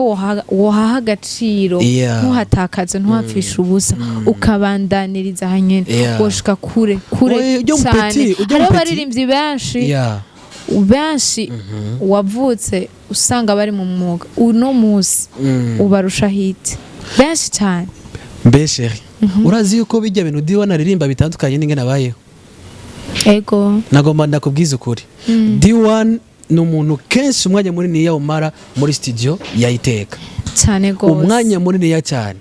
wohaha agaciro, ntuhatakaze, ntuhapfishe ubusa, ukabandaniriza hanyene, woshika kure kure Oye, ujya mu cyane. petit, ujya mu Hariho petit. abaririmbyi benshi, benshi wavutse usanga bari mu mwuga, uno munsi ubarusha hit benshi cyane. Mbe chérie, urazi yuko bijya bintu D1 aririmba bitandukanye n'ingene abayeho? Ego. Nagomba ndakubwiza ukuri, D1 ni umuntu kenshi umwanya munini yawumara muri studio yayiteka. Cyane gose. Umwanya munini ya cyane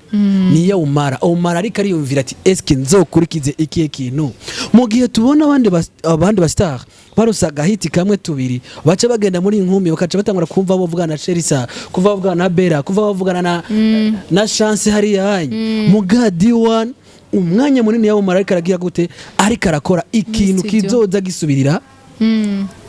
niyo awumara, ariko ariyumvira ati eske nzokurikize ikihe kintu, mu gihe tubona abandi ba star barusa agahiti kamwe tubiri, baca bagenda muri inkumi, bakaca batangura kumva bavugana na Sherisa, kuva bavugana na Bera, kuva bavugana na Chance hariya hanyu. Muga D1 umwanya munini yawumara ariko aragira gute? Ariko arakora ikintu Studio. kizoza gisubirira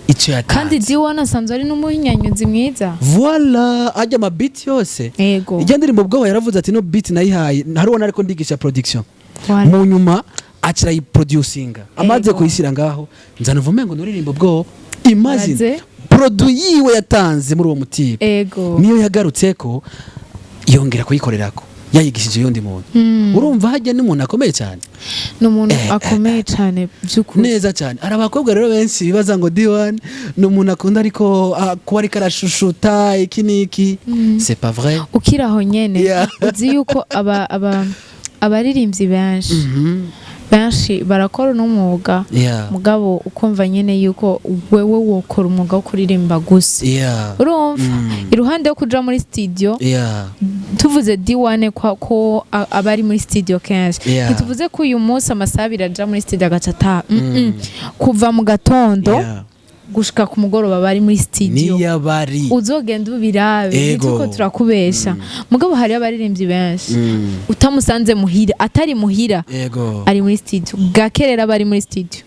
icyo yatanze. Kandi D1 asanzwe ari n'umuhinyanyuzi mwiza. Voilà, ajya ama beat yose. Ijya ndirimbo ubwoba yaravuze ati no beat nayihaye hari uwo ariko ndigisha production. Mu nyuma aca arayiproducinga, amaze kuyishyira ngaho, nzana uvume ngo nuririmbo ubwoba. Imagine, Baze. produit yiwe yatanze muri uwo mutipe niyo yagarutseko, yongera kuyikorerako, yayigishije uyundi muntu. Urumva hajya n'umuntu akomeye cyane. Ni umuntu akomeye cyane by'ukuri. Neza cyane. Hari abakobwa rero benshi bibaza ngo D1 ni umuntu akunda, ariko kuba ariko arashushuta iki n'iki, c'est pas vrai. Ukiri aho nyene, uzi yuko aba aba abaririmbyi benshi benshi barakora n'umwuga, mugabo ukumva nyene yuko wewe wokora umwuga wo kuririmba gusa, urumva, iruhande yo kuja muri studio, tuvuze D1 kwa ko aba ari muri studio kenshi, ntituvuze ko uyu munsi amasaha 2 aja muri studio agaca ataha. Kuva mu gatondo gushika ku mugoroba bari muri studio. Niyo bari. Uzogenda ubirabe. Ntituko turakubesha, mugabo hariyo abaririmbyi benshi utamusanze muhira, atari muhira, ari muri studio. Gake rero aba ari muri studio,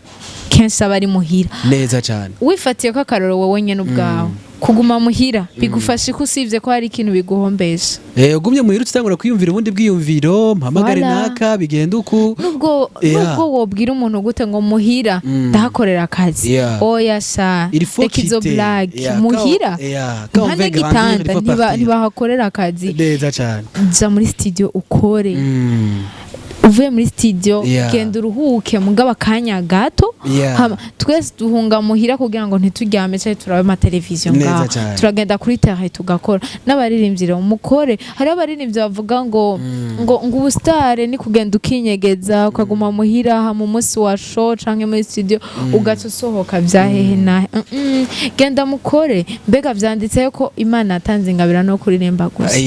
kenshi aba ari muhira. Neza cyane. Wifatiye ko akarorero wowe nyene ubwawe, kuguma muhira bigufasha ko usibye ko hari ikintu biguhombesha? Ugumye muhira utangura kwiyumvira ubundi bwiyumviro, mpamagare Voilà. naka, bigenda uku. Nubwo nubwo wobwira umuntu gute ngo muhira ndahakorera akazi, oya sha, Il faut reka izo quitter. blague. Muhira Quand impande on veut grandir, y'igitanda il faut partir. ntibahakorera akazi. Neza cyane. Ja muri studio ukore. Uvuye muri studio, genda uruhuke, mugabo akanya gato. Hama, twese duhunga muhira kugira ngo ntituryame cyangwa turabe amateleviziyo Neza ngaho. cyane. Turagenda kuri terrain tugakora. N'abaririmbyi rero mukore. Hariho abaririmbyi bavuga ngo ubusitare ni kugenda ukinyegeza, ukaguma muhira, hama umunsi wa show canke muri studio ugaca usohoka. Vya hehe nahe? Genda mukore. Mbega vyanditseho ko Imana yatanze ingabira no kuririmba gusa?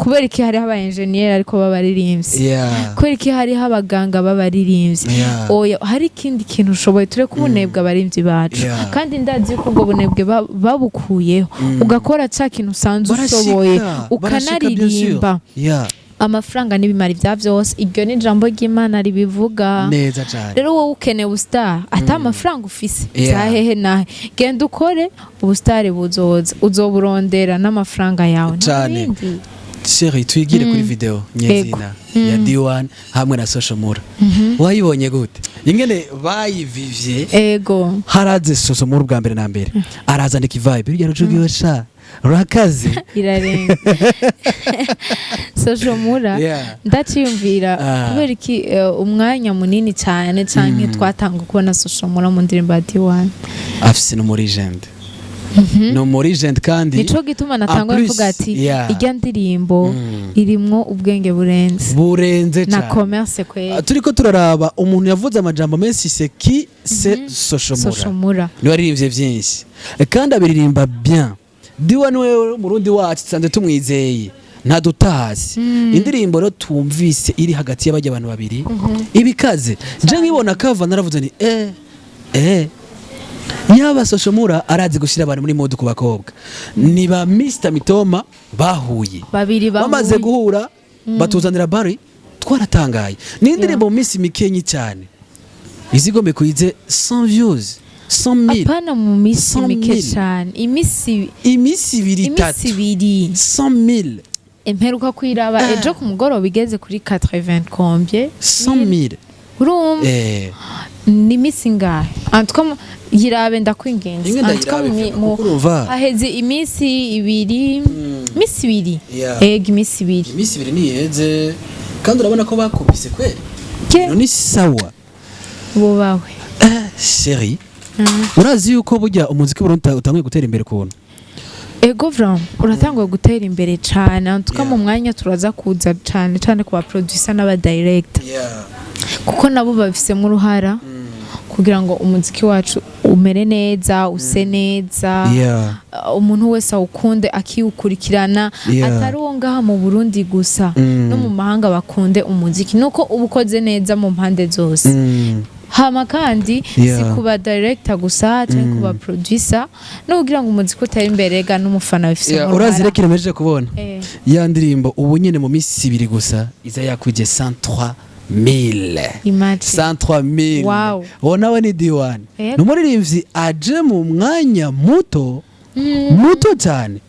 Kubera iki hariho aba engineer ariko b'abaririmbyi? Kubera iki hariho abaganga b'abaririmbyi? Oya, hari ikindi kintu ushoboye. Tureke ubunebwe, abaririmbyi bacu. Kandi ndazi ko ubwo bunebwe babukuyeho, ugakora ca kintu usanzwe Barashika, ushoboye, barashika, bien sûr. ukanaririmba. Amafaranga n'ibimara ibya byose, iryo ni ijambo ry'Imana ribivuga. Neza cyane. Rero wowe ukeneye ubusitari ata amafaranga ufise, bya hehe nahe? Genda ukore, ubusitari buzoza, uzoburondera n'amafaranga yawe, nta Cane. bindi. Chérie, twigire kuri video nyezina ya D1 hamwe na Social Mura. Wayibonye gute ingene bayivivye? Haraze Social Mura bwa mbere na mbere, arazana ikivibe hirya, rujugiwe sha rurakaze. Irarenga Social Mura. Ndaciyumvira kubera iki umwanya munini cyane canke twatanga kubona Social Mura mu ndirimbo ya D1. Afise no muri legend, no muri legend kandi. Nico gituma natangwa En plus, mvuga ati ijya ndirimbo irimwo ubwenge burenze burenze na cyane. commerce kweli. Turiko turaraba umuntu yavuze amajambo menshi, c'est qui? C'est Social Mura. Social Mura. Niwe aririmbye vyinshi kandi abiririmba bien. D1 wewe Murundi wacu dusanzwe tumwizeye, ntadutasi. Indirimbo rero twumvise iri hagati y'abajya abantu babiri ibikaze, je nkibona kava naravuze ni yaba Social Mura arazi gushira abantu muri mode. Ku bakobwa ni ba Mr Mitoma bahuye. Babiri bahuye. Bamaze guhura batuzanira bari, twaratangaye. Ni indirimbo mu minsi mikenyi cyane izigombe kuyize 100 views, 100 000. Apana, mu minsi 100 mike 000. cyane, iminsi Iminsi 2, iminsi 3. 2. 100 000. Imperuka kwiraba ejo ku mugoroba igeze kuri 80 combien? 100 000. Urumva, ni iminsi ingahe? En tout cas, yirabe, ndakwinginze. Imwe En tout cas, ndayirabe, kuko urumva. haheze iminsi 2, iminsi 2. Ega, iminsi 2. Iminsi 2 ntiheze, kandi urabona ko bakubise kweli. Ke. Ni sawa. Bubawe. Chérie, urazi yuko burya umuziki w'Uburundi utanguye gutera imbere ukuntu? Ego, vraiment uratanguye gutera imbere cane. En tout cas, mu mwanya turaza kuza cane cane ku ba producer n'aba director, kuko nabo babifisemo uruhara kugira ngo umuziki wacu umere neza, use neza, umuntu wese awukunde, akiwukurikirana, atari uwo ngaha mu Burundi gusa, no mu mahanga bakunde umuziki, nuko uba ukoze neza mu mpande zose. Hama kandi si kuba director gusa cyangwa kuba producer, no kugira ngo umuziki utere imbere ga n'umufana wifise. Urazi rero ikintu mpejeje kubona? Eh. Ya ndirimbo ubu nyene mu minsi 2 gusa iza yakwije 103 000. Imagine. 103 000. Uwo nawe ni D1. Yego. Ni umuririmbyi aje mu mwanya muto muto cyane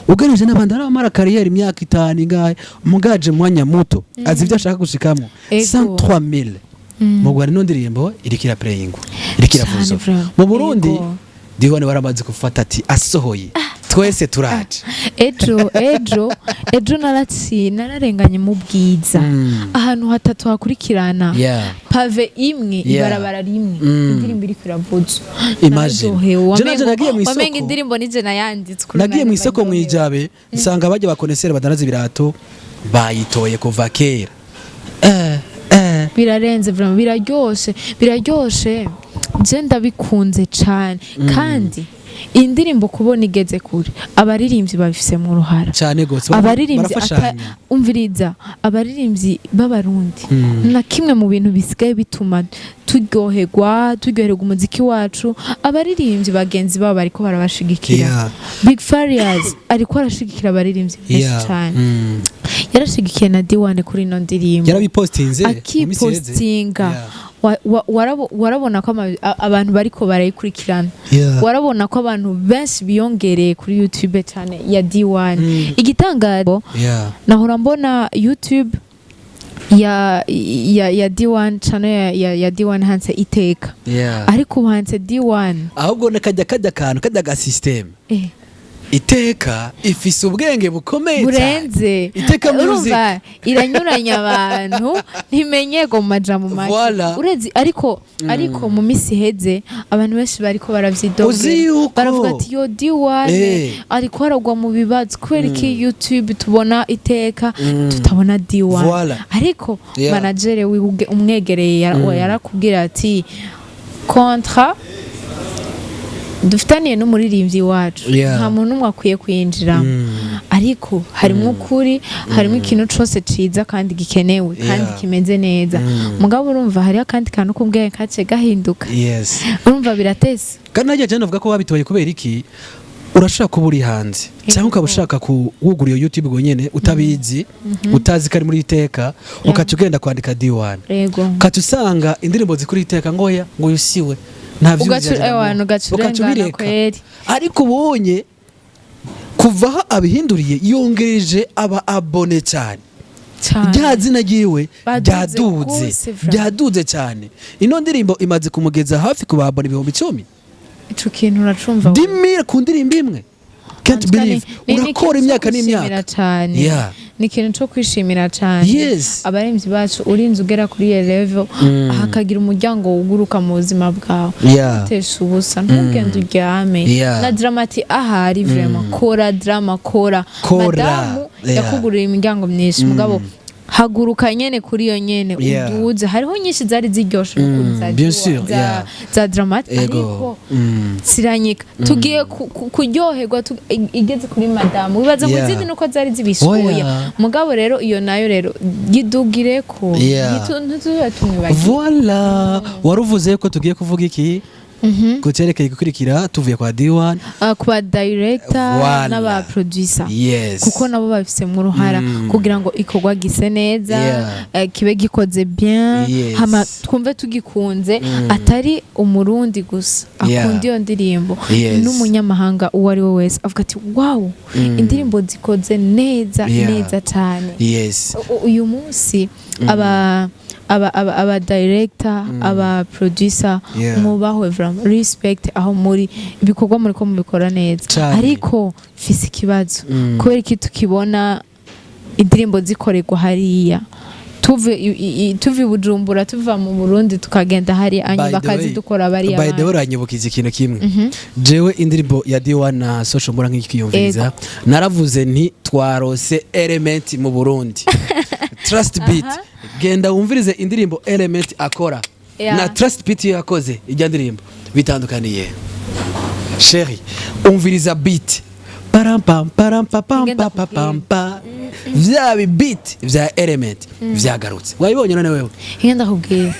ugereje n'abandi aramara carrière imyaka 5 ingahe, mugaje mu mwanya muto azi ibyo ashaka gushikamo. 103 000 mu Rwanda, ino ndirimbo iriko iraplayingwa, iriko iravuzwa Cane, vraiment. mu Burundi. D1 waramaze gufata ati asohoye twese turaje. Ejo nararenganye mu Bwiza, ahantu hatatu hakurikirana, pavé imwe, ibarabara rimwe, indirimbo iriko iravuzwa. Imagine. Nararyohewe. Je nanje nagiye mw'isoko. Wamenga indirimbo nije nayanditse kuri Nagiye nari mu isoko mbaryohewe. Mwijabe, nsanga bajya bakonesere badanaza ibirato bayitoye kuva kera. Birarenze vraiment, biraryoshe, biraryoshe, je ndabikunze cane. Kandi iyi ndirimbo kubona igeze kure, abaririmbyi babifisemo uruhara. Cyane gose. Abaririmbyi barafashanya. Umviriza, abaririmbyi b'Abarundi, na kimwe mu bintu bisigaye bituma turyoherwa umuziki wacu, abaririmbyi bagenzi babo bariko barabashigikira. Big Farious ariko arashigikira abaririmbyi benshi cyane. Yarashigikiye na D1 kuri ino ndirimbo. Yarabipostinze mu minsi iheze. Akipostinga. Warabona ko abantu bariko barayikurikirana. Warabona ko abantu benshi biyongereye kuri YouTube cyane ya D1. Igitangazo, nahora mbona YouTube ya D1, channel ya D1 hanse iteka, ariko ubu hanse D1. Ahubwo nakajya kajya kantu kajya ga system. Iteka ifise ubwenge bukomeye cyane. Burenze. Iteka Music. Urumva iranyuranya abantu, ntimenyego mu majambo make. Voilà. Urezi, ariko mu minsi iheze abantu benshi bariko Uzi baravyidogera, baravuga ati yo D1 ariko aragwa mu bibazo, kubera iki YouTube tubona iteka, tutabona D1? Voilà. Ariko manager wiwe umwegereye yarakubwira ati contrat dufitaniye n'umuririmbyi wacu, nta muntu n'umwe akwiye kuyinjiramo. Ariko harimo ukuri, harimo ikintu cose ciza kandi gikenewe kandi kimeze neza. Mugabo urumva hariho akandi kantu k'ubwenge kace gahinduka. Urumva biratese. Kandi najya cyane navuga ko wabitoye kubera iki, urashaka kuba uri hanze cyangwa ukaba ushaka kuwugura iyo YouTube ngo nyene utabizi, utazi ko ari muri iteka, ukaca ugenda kwandika D1, ukaca usanga indirimbo zikuri iteka, ngo oya, ngo uyu siwe, nta views yagira ewana, ugaca ugaca urengana. ubireka. Kweri. Ariko ubonye kuva aho abihinduriye, yongereje aba abonnés cyane. Cyane. Rya zina ryiwe Baduze ryaduze. gose, vraiment. Ryaduze cyane. Ino ndirimbo imaze kumugeza hafi ku ba abonnés 10,000. Ico kintu uracumva. 10,000 ku ndirimbo imwe, can't En tout cas, believe. ni Urakora ikintu imyaka co kwishimira n'imyaka. cane. Ni ikintu co kwishimira cane. Abaremvyi bacu, urinze ugera kuri iyo level, hakagira umuryango wuguruka mu buzima bwawe, utesha ubusa, ntugende uryame. Na Dramati ahari, vraiment kora, Drama kora. Kora. Madamu yakugurira imiryango myinshi, mugabo haguruka nyene kuri iyo nyene, uduze. Hariho nyinshi zari ziryoshe n'ukuri za Bien sûr, za Dramati, ariko ziranyika tugiye kuryoherwa igeze kuri madamu, wibaza ngo izindi nuko zari zibishoboye. Oya. Mugabo rero iyo nayo rero yidugireko. Ntitube tumwibagiwe. Voilà, waruvuze ko tugiye kuvuga iki ku cyerekeye gukurikira tuvuye kwa D1? Ku ba director Voilà. n'aba producer, kuko nabo babifisemo uruhara kugira ngo ikorwa gise neza, kibe gikoze bien, hama twumve tugikunze, atari Umurundi gusa akunda iyo ndirimbo, n'umunyamahanga uwo ari we wese avuga ati wow, indirimbo zikoze neza, neza cyane. Uyu munsi aba director, aba producer, mwubahwe vraiment, respect aho muri, ibikorwa muri ko mubikora neza. Cane. Ariko mfise ikibazo: kubera iki tukibona indirimbo zikorerwa hariya, tuve i Bujumbura, tuva mu Burundi, tukagenda hariya By the way, bakazidukora bariya by the way, bandi? Uranyibukiza ikintu kimwe. Jewe indirimbo ya D1 na Social Mura nk'ikiyumviriza, naravuze nti twarose Element mu Burundi. Trust Beat, genda wumvirize indirimbo Element akora na Trust Beat iyo yakoze ijya ndirimbo, bitandukaniye. Chéri, umviriza beat, param pam param pa pam Ngenda pa pa pam pa, vya bi beat vya Element vyagarutse. Wabibonye none wewe? Ngenda kubwira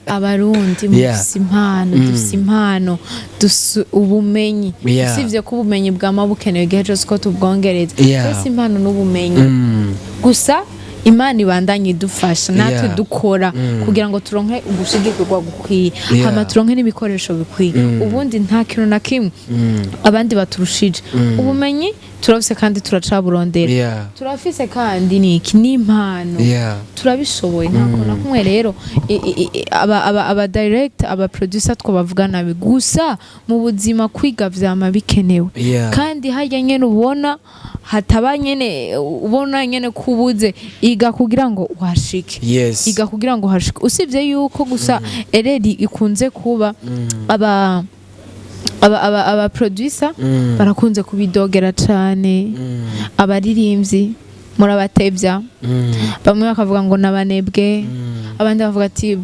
Abarundi, mufise impano, dufise impano, dufise ubumenyi. Usibye ko ubumenyi bwama bukenewe igihe cyose ko tubwongereza, dufise impano n'ubumenyi. Gusa Imana ibandanye idufasha, natwe dukora kugira ngo turonke ugushigikirwa gukwiye, hama turonke n'ibikoresho bikwiye. Ubundi nta kintu na kimwe abandi baturushije, ubumenyi. Turafise kandi turacaburondera. Turafise kandi niki n'impano. Turabishoboye, nta kuntu na kumwe rero aba director, aba producer twabavuga nabi. Gusa mu buzima kwiga vyama bikenewe. Kandi harya nyene ubona hataba nyene, ubona nyene kubuze, iga kugira ngo uhashike. Iga kugira ngo uhashike. Usibye yuko gusa erreur ikunze kuba, aba producer barakunze kubidogera cane. Abaririmbyi murabatevya. Bamwe bakavuga ngo nabanebwe, abandi bavuga ati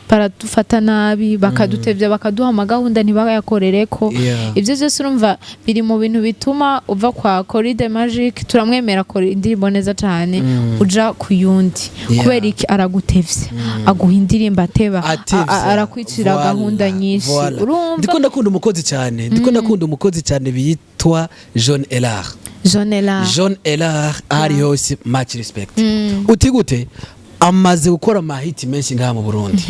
baradufata nabi, bakadutevya, bakaduha amagahunda ntibayakorereko. Ibyo byose urumva biri mu bintu bituma uva kwa Coride Magic, turamwemera, akora indirimbo neza cyane, uja ku yundi. Kubera iki? Aragutevye, aguha indirimbo ateba, Atevya. Arakwicira Voilà, gahunda nyinshi. voilà. Urumva? Ndiko ndakunda umukozi cyane, ndiko ndakunda umukozi cyane biyitwa John Elar. Jonela. John Elar ahari hose, much respect. Uti gute? Amaze gukora amahiti menshi ngaha mu Burundi,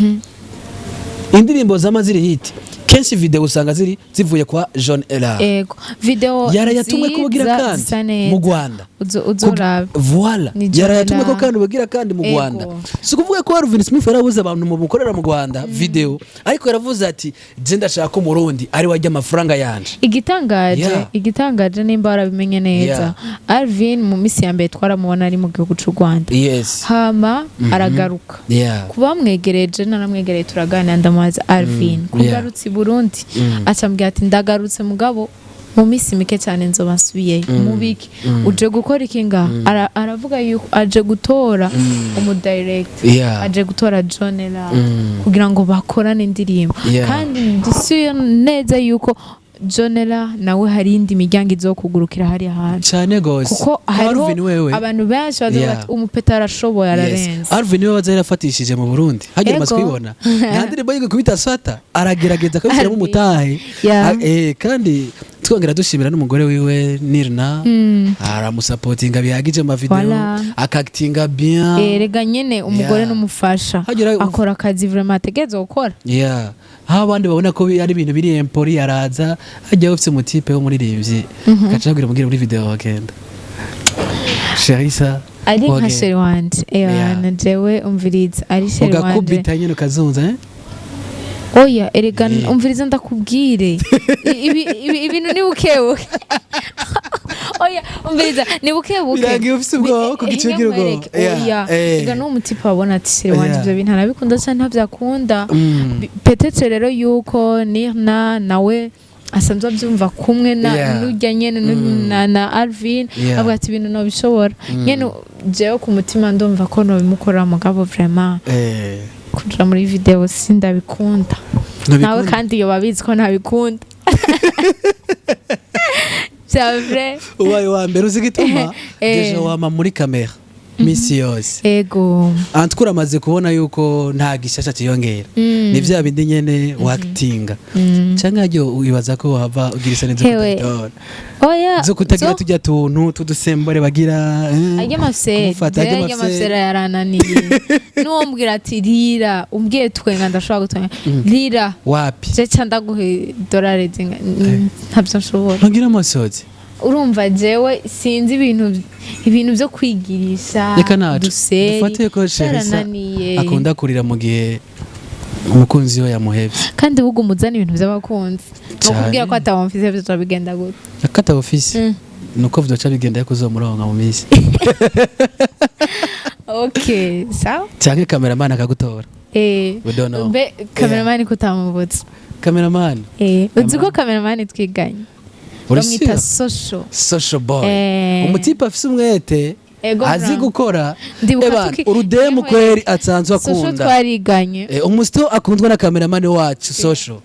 indirimbo zama ziri hit, kenshi video usanga ziri zivuye kwa John Elar. Ego, video Yarayatumwe ko bugira nziza, kandi zisa neza. mu Rwanda. Uzorabe. Voilà. Ni John Yarayatumwe ko Elar. kandi bugira kandi mu Rwanda. Si ukuvuga ko Alvin Smith yarabuze abantu mu bukorera mu Rwanda video, ariko yaravuze ati je ndashaka ko Umurundi ari wajya amafaranga yanje. Igitangaje, igitangaje, nimba warabimenye neza, Alvin mu minsi ya mbere twaramubona ari mu gihugu cy'u Rwanda, hama aragaruka. Kuba mwegereje, naramwegereye, turaganira, ndamubaza: "Alvin, kugarutse i Burundi?" Acambwira ati: "Ndagarutse, mugabo mu minsi mike cyane nzoba nsubiyeyo." Mubiki uje gukora iki ngaha? Aravuga yuko aje gutora umudirector, aje gutora John Ela kugira ngo bakorane indirimbo. Kandi ndisuye neza yuko Jonela nawe hari indi miryango izokugurukira hariya hantu. Cyane gose. Kuko hariho Alvin wewe abantu benshi bazovuga ati umupeta arashoboye, ararenze. Alvin niwe waza yarafatishije mu Burundi hagira amaze kubibona nta ndirimbo yiga kubita swata, aragerageza akabishyiramo Alvin. umutahe. Kandi twongera dushimira n'umugore wiwe Nirna, aramusapotinga bihagije mu mavideo, Voilà. akakitinga bien. Erega nyene umugore n'umufasha akora akazi vraiment ategerezwa gukora. Yeah. Aho abandi babona ko ari ibintu biri empori, araza hajya ufite umutipe w'umuririmbyi agaca abwira umubwira muri video bagenda Sherisa. Ari nka Wogenda. chéri wanje. Ewana, jewe umviriza, ari chéri wanje. Ugakubita nyine ukazunza, eh? Oya, erega umviriza ndakubwire. Ibintu ni bukebuke. Oya, umviriza, ni bukebuke. Birangiye ufise ubwoba kuko icyo ugira ubwoba. Nkwereke. Oya, erega n'uwo mutipe wabona ati chéri wanje ivyo bintu arabikunda canke ntavyakunda. Peut-être rero yuko Nirna nawe asanzwe abyumva kumwe na n'urya nyene na Alvin, avuga ati ibintu nobishobora nyene. Jewe ku mutima ndumva ko nobimukorera, mugabo vraiment kuja muri video sindabikunda. Nawe Ntubikunda? kandi iyo babizi ko ntabikunda bya vrai. Ubaye wa mbere, uzi igituma? Déjà wama muri kamera misi yose. Antukura uramaze kubona yuko nta gishasha kiyongera, ni vya bindi nyene wakitinga, canke haryo wibaza ko wava ugira isoni zo Hewe. kutabitora, Oya. zo kutagira tujya tuntu tudusembore bagira, Arya mafiseri. Kumufata, arya arya mafiseri. mafiseri yarananiye. N'uwo mbwira ati rira, umbwiye twenga, ndashobora gutwenga, rira. Wapi. Je ca ndaguha idolari zinga ntabyo nshobora. Ntugira amosozi. Urumva jewe sinzi ibintu byo kwigirisha Reka nacu duseri dufate ko Sherisa byarananiye. akunda kurira mu gihe umukunzi we yamuhevye. Kandi ahubwo umuzana ibintu by'abakunzi. Cane. Nokubwira ko atabamfise byo bigenda gute? Akata ofisi nuko vyoca bigenda yuko uzomuronka mu minsi. Okay, sawa. Canke cameraman akagutora. We don't know. Mbe cameraman kutamubutse? Cameraman. Uzi ko cameraman twiganye Uri bamwita sure? Social. Social boy. Umutipe afise umwete, Ego, azi bra. gukora. Ndibuka Eba, urudemu kweri atsanzwe Social akunda. twariganye. Umusito akundwa na cameraman wacu Social,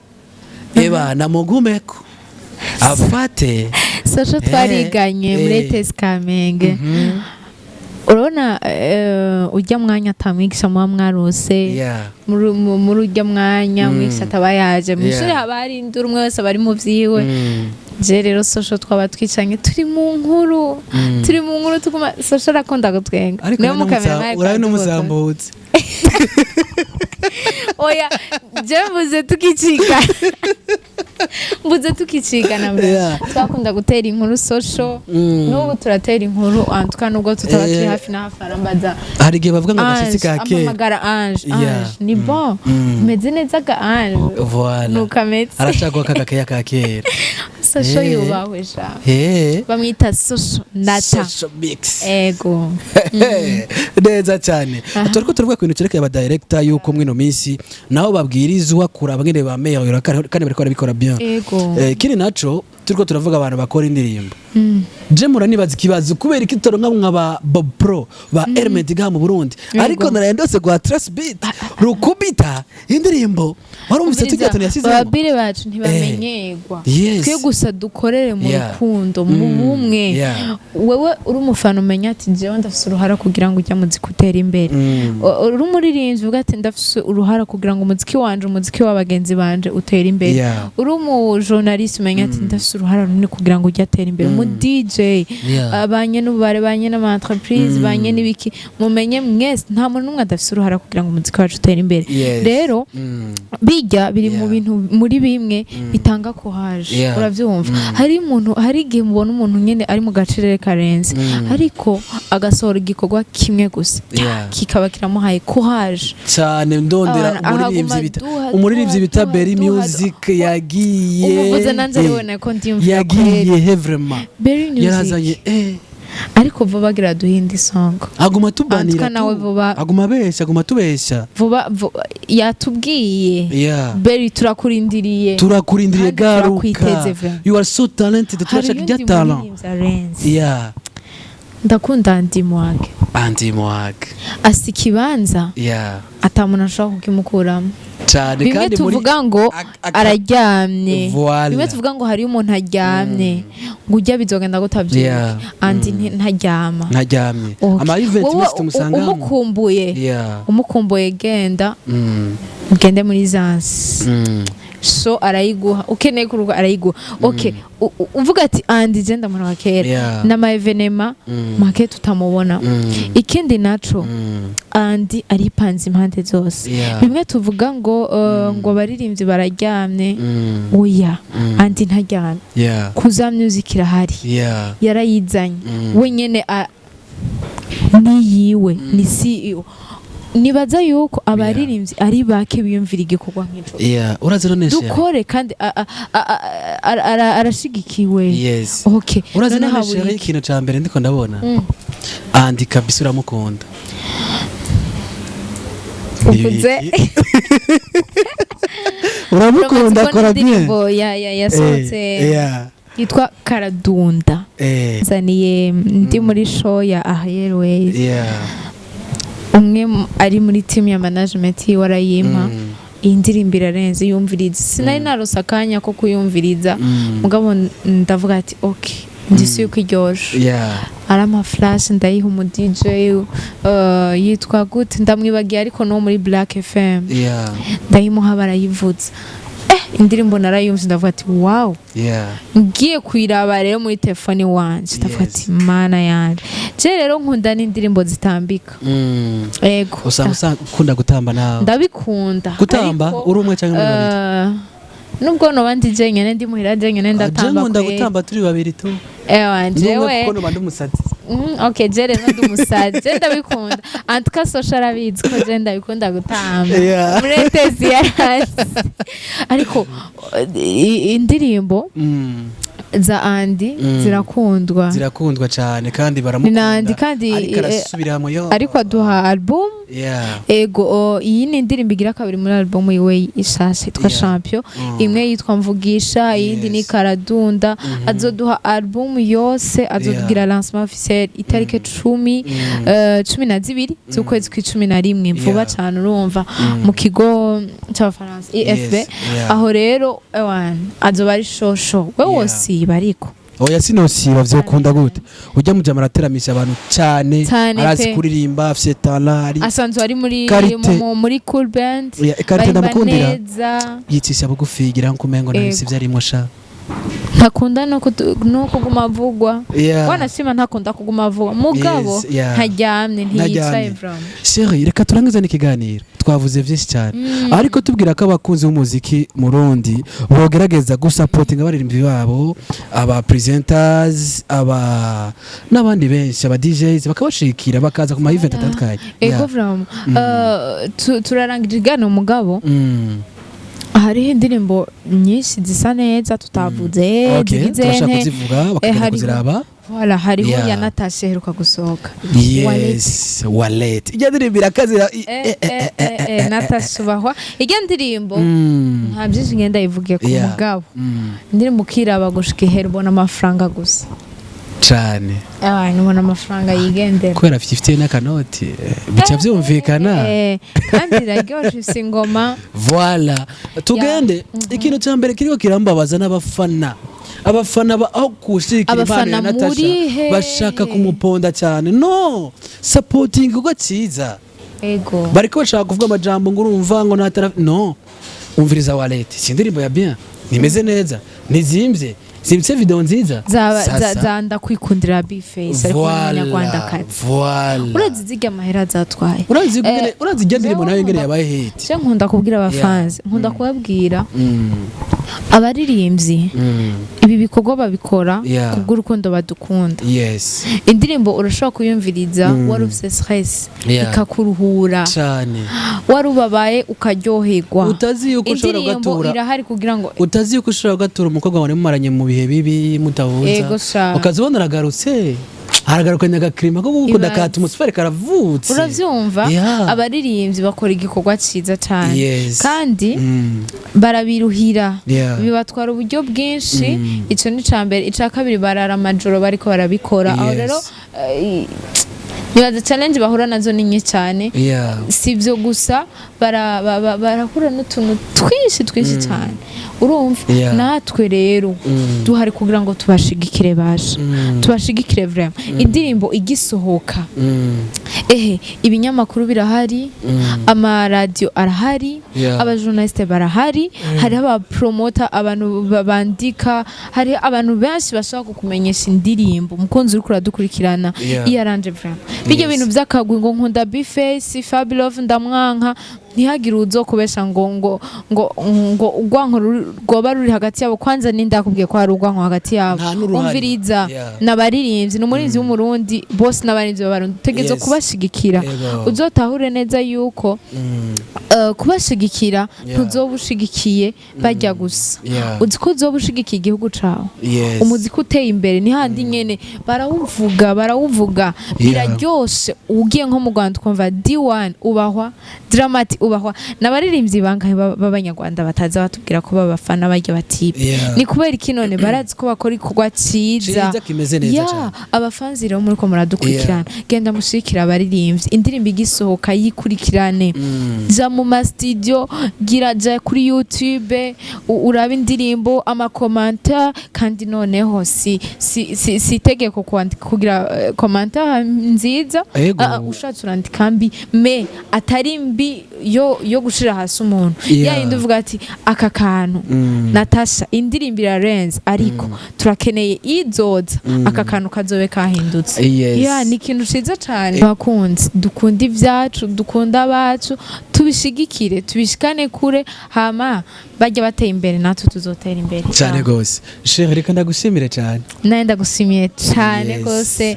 eba namugumeko afate. Social twariganye muri ETS Kamenge. Urabona ujya mwanya atamwigisha muba mwarose, muri ujya mwanya umwigisha ataba yaje mu ishuri, haba hari induru, umwe wese aba ari mu vyiwe. Je rero Social twaba twicanye turi mu nkuru, turi mu nkuru tuguma. Social arakunda gutwenga. Ariko Niwe mu cameraman. urabe n'umuzambutse. Oya, je mvuze tukicika. Mbuze tukicigana mbere. Twakunda gutera inkuru social. N'ubu turatera inkuru antuka, nubwo tutaba turi hafi na hafi, arambaza. Hari igihe bavuga ngo agashyitsi Ange, ka kera. Ampamagara Ange. Ange, ni bon, meze neza ga Ange? Voilà. Nuko ameze. Aracaguha kagakeya ka kera. Social yubahwe sha. Bamwita Social Nata. Social mix. Ego. Neza cyane. Turiko turavuga ku bintu cerekeye aba director, yuko mwino minsi nabo babwirizwa kuraba ngene bameyora, kandi bariko barabikora bien. Ego. Ikindi naco, turiko turavuga abantu bakora indirimbo, je muranibaza ikibazo: kubera iki tutaronka nka ba Bob Pro, ba Element ngaha mu Burundi? Ariko naraye ndose gwa Trace Beat rukubita indirimbo, warumvise tujya tuntu yasizemo. Ababire bacu ntibamenyerwa. Twe gusa dukorere mu rukundo, mu bumwe. Wewe uri umufana, umenya ati jewe ndafise uruhara kugira ngo ujya muziki utere imbere. Uri umuririmbyi, uvuga ati ndafise uruhara kugira ngo umuziki wanje, umuziki w'abagenzi banje utere imbere. Uri umujournaliste, umenya ati ndafise uruhara runini kugira ngo ujye atere imbere. Umu DJ, abanye n'ububare, banye n'ama entreprise, banye n'ibiki, mumenye mwese nta muntu n'umwe adafise uruhara kugira ngo umuziki wacu utere imbere. Rero bijya biri mu bintu muri bimwe bitanga courage. Urabyumva, hari umuntu, hari igihe mubona umuntu nyine ari mu gacerere karenze, ariko agasohora igikorwa kimwe gusa, kikaba kiramuhaye courage. Cyane. Ndondera Abana, umuririmbyi ahaguma bita duha, umuririmbyi duha, bita duha, Berry duha, Music yagiye Umuvuze nanjye ariwe nako ndiyumvira. Yagiye Kweri. He vraiment? Berry Music. Yarazanye Ariko vuba agira duhinde isong. Aguma tubanira. Antuka nawe vuba. Aguma abeshya, aguma tubeshya. Vuba yatubwiye. Berry, turakurindiriye. Turakurindiriye. Kandi Garuka. turakwiteze vraiment. You are so talented. Hari Turashaka uyundi ijya talent. muririmbyi arenze. Ndakunda Andy Mwag. Andy Mwag. Asa ikibanza ata muntu ashobora kukimukuramo. Cyane. Bimwe Kandi muri tuvuga ngo araryamye. Voilà. Bimwe tuvuga ngo hariyo umuntu aryamye, ngo ujya bizogenda gutavyibuka. Andy ntaryama. Ntaryamye. Okay. Ama event Wowe mesi tumusangamo. umukumbuye, umukumbuye, genda ugende muri zansi. So arayiguha, ukeneye kuruka arayiguha. Okay, uvuga ati Andy je ndamura wa kera n'ama événements make tutamubona. Ikindi naco, Andy aripanze impande zose. Bimwe tuvuga ngo ngo abaririmbyi bararyamye, oya, Andy ntaryamye. Kuza Music irahari, yarayizanye. Wenyene niyiwe, ni CEO. Nibaza yuko abaririmbyi ari bake biyumvira igikorwa nk'ico. Yeah, urazi none Sherry? Dukore kandi arashigikiwe. Okay. Urazi none none habura Sherry, iki? ikintu ca mbere ndiko ndabona, Andy kabisa uramukunda. Uvuze. Uramukunda. Uramaze Akora kubona bien. indirimbo yasohotse yitwa Karadunda? Nzaniye ndi muri show ya Ariel Ways. Umwe ari muri team ya management yiwe arayimpa. Iyi ndirimbo irarenze, yumviriza. Sinari narose akanya ko kuyumviriza, mugabo ndavuga ati ok, ndisi yuko iryoshe. Ari ama flash, ndayiha umu DJ yitwa gute, ndamwibagiye, ariko no muri Black FM. Ndayimuha, barayivuza. Indirimbo narayumvise, ndavuga ati wow. Ngiye kuyiraba rero muri telefone wanje, ndavuga ati mana yanje, je rero nkunda n'indirimbo zitambika. Ego. Usanga ukunda gutamba nawe? Ndabikunda. Gutamba. Ariko, Uri umwe cyangwa muri babiri? Nubwo noba ndi jenyene, ndi muhira jenyene, Je ndatamba. nkunda Kweri. gutamba turi babiri tu. Ewa. Ndi umwe, Jewe kuko noba ndi umusazi. Ok, je rero ndi umusazi, je ndabikunda. En tout cas social arabizi ko je ndabikunda gutamba. Muretezi yarazi, ariko indirimbo za Andy zirakundwa. Zirakundwa cyane kandi baramukunda. Ni Andy kandi, ariko arasubiramo yo. Ariko aduha album. Ego, iyi ni indirimbo igira kabiri muri album yiwe ishasha yitwa Champion. Imwe yitwa Mvugisha, iyindi ni Karadunda. Azoduha album yose, azodugira lancement officiel itariki 10, 12 z'ukwezi kw'11, vuba cane, urumva, mu kigo c'Abafaransa IFB. Aho rero ewan azoba ari shosho we. Wosiba ariko? Oya, sinosiba, vyokunda gute? Ujya mujama arateramisha abantu cyane. Cane Arazi pe. kuririmba, afise talent, ari Asanzwe ari muri Karite. muri cool band. Yeah, karite Barimba ndamukundira. neza. Yicisha bugufi, igira nko umengo ntabisi Ego. ivyo arimwo sha. Ntakunda no kuguma avugwa. Wanashima ntakunda kuguma avugwa, mugabo ntaryamye, ntiyicaye. Ntaryamye. Vraiment. Chérie, reka turangize n'ikiganiro. Twavuze byinshi cyane, ariko tubwira ko abakunzi b'umuziki murundi bogerageza gusapotinga abaririmbyi babo, aba presenters, aba n'abandi benshi, aba DJs, bakabashikira bakaza ku ma event atandukanye. Ego. Vraiment. Turarangije ikiganiro, mugabo hariho indirimbo nyinshi zisa neza tutavuze. Zigize Turashaka nte kuzivuga bakagenda kuziraba. Voilà, hariho ya Natasha iheruka gusohoka, Wallet. Yes, Wallet, ijya ndirimbo irakazira. Natasha ubahwa, ijya ndirimbo nta byinshi ngenda yivugiye ku mugabo. Indirimbo ukiraba gushika ihera, ubona amafaranga gusa. Cane. Abantu ubona amafaranga yigendera. Kubera ifite n'akanoti, bica byumvikana. Kandi iraryoshe, ifise ingoma. Voilà, tugende. Ikintu cya mbere kiriko kirambabaza n'abafana, abafana aho kushigikira impano ya Abafana Natasha muri he? bashaka kumuponda cyane. No supporting kuko cyiza. Bariko bashaka kuvuga amajambo ngo urumva ngo natara no umviriza Wallet, si indirimbo ya bien, nimeze neza, nizimvye, simfise video nziza. Zaba Sasa. za ndakwikundira B-Face ariko n'umunyarwandakazi. Voilà. Urazi zirya amahera zatwaye. Urazi urazi ijya ndirimbo nayo ingene jewe yabaye hit. Je nkunda kubwira abafanzi, nkunda kubabwira abaririmbyi ibi bikorwa babikora kubw'urukundo badukunda. Indirimbo urashobora kuyumviriza wari ufise stress, ikakuruhura. Cane. Wari ubabaye, ukaryoherwa. Utazi yuko ushobora Indirimbo gutura irahari kugira ngo utazi yuko ushobora gutura umukobwa wawe mumaranye mu bihe bibi mutahuza, Ego sha. ukazibona aragarutse, aragarukanye agakirima ko gukunda Ibaze. ka atmosphère karavutse. Uravyumva? Abaririmbyi bakora igikorwa ciza cane kandi barabiruhira. Bibatwara uburyo bwinshi. Ico ni ica mbere. Ica kabiri, barara amajoro bariko barabikora. Aho rero nibaza challenge bahura nazo ni nyinshi cyane. Si ibyo gusa, barahura n'utuntu twinshi twinshi cyane, urumva? Natwe rero duhari kugira ngo tubashigikire, basha tubashigikire vraiment. Indirimbo igisohoka, ehe, ibinyamakuru birahari, amaradiyo arahari, abajournaliste barahari, hariho abapromota, abantu bandika, hari abantu benshi bashobora kukumenyesha indirimbo. Umukunzi uriko uradukurikirana, iyo aranje vraiment bijya bintu by'akagwi ngo nkunda B-Face, Fabilove ndamwanka, ntihagire uzokubesha ngo urwanko rwoba ruri hagati yabo. Kwanza ninde akubwiye ko hari urwanko hagati yabo? Nta n'uruhari. Umviriza, n'abaririmbyi, ni umuririmbyi w'Umurundi, bose n'abaririmbyi b'Abarundi, utegerezwa kubashigikira. Uzotahure neza yuko kubashigikira ntuzoba ushigikiye bajya gusa, uzi ko uzoba ushigikiye igihugu cawe. Umuziki uteye imbere ni handi nyene barawuvuga, barawuvuga. Biraryoshe ugiye nko mu Rwanda ukumva D1 ubahwa, Dramati ubahwa, n'abaririmbyi bangahe b'Abanyarwanda bataza batubwira ko babafana barya batipe? Ni kubera iki none? Barazi ko bakora igikorwa ciza. Ciza kimeze neza cane. Abafanzi rero muriko muradukurikirana, genda mushigikira abaririmbyi. Indirimbo igisohoka yikurikirane, ja mu ma studio, gira ja kuri YouTube urabe indirimbo, amakomanta. Kandi noneho si itegeko kwandika kugira commentaire nziza. Ego. Ah, ah, ushatse urandika mbi, mais atari mbi yo gushira hasi umuntu. Yayindi uvuga ati aka kantu, Natasha indirimbo irarenze, ariko turakeneye izoza aka kantu kazobe kahindutse. Ya, ni ikintu ciza cane. Bakunzi, dukunda ibyacu, dukunda abacu, tubishigikire, tubishikane kure, hama bajya bateye imbere natwe tuzotera imbere. Cyane gose. Chérie, reka ndagushimire cyane. Nawe ndagushimiye cyane gose.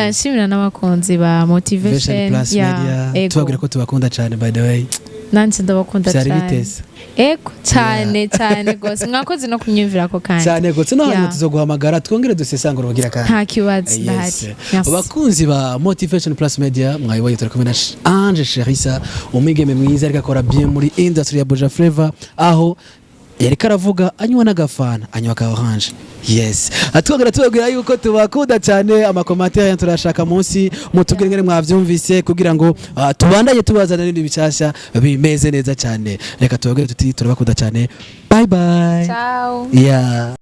Nshimira n'abakunzi ba Motivation Motivation Plus Ya, Media. ego. Tubabwira ko tubakunda cyane, by the way. Nanje ndabakunda Byari cyane. biteze. Ego, cyane cyane gose. Mwakoze no kunyumvira ko kandi. Cyane gose. No hanyuma tuzoguhamagara twongere dusesangura ubugira kandi. Nta kibazo, ndahari. Merci. Abakunzi ba Motivation Plus Media, mwayibonye, turi kumwe na Ange Cherissa, umwigeme mwiza ariko akora bien muri industry ya Buja Flavor, aho yariko aravuga anywa n'agafana, anywa ka orange. Yes, atwongera tubabwira yuko tubakunda cyane. Amakomantere yanyu turashaka munsi mutubwire ingene mwavyumvise kugira ngo tubandanye tubazana n'ibindi bishasha bimeze neza cyane. Reka tubabwire tuti turabakunda cyane, bye bye. Ciao. Yeah.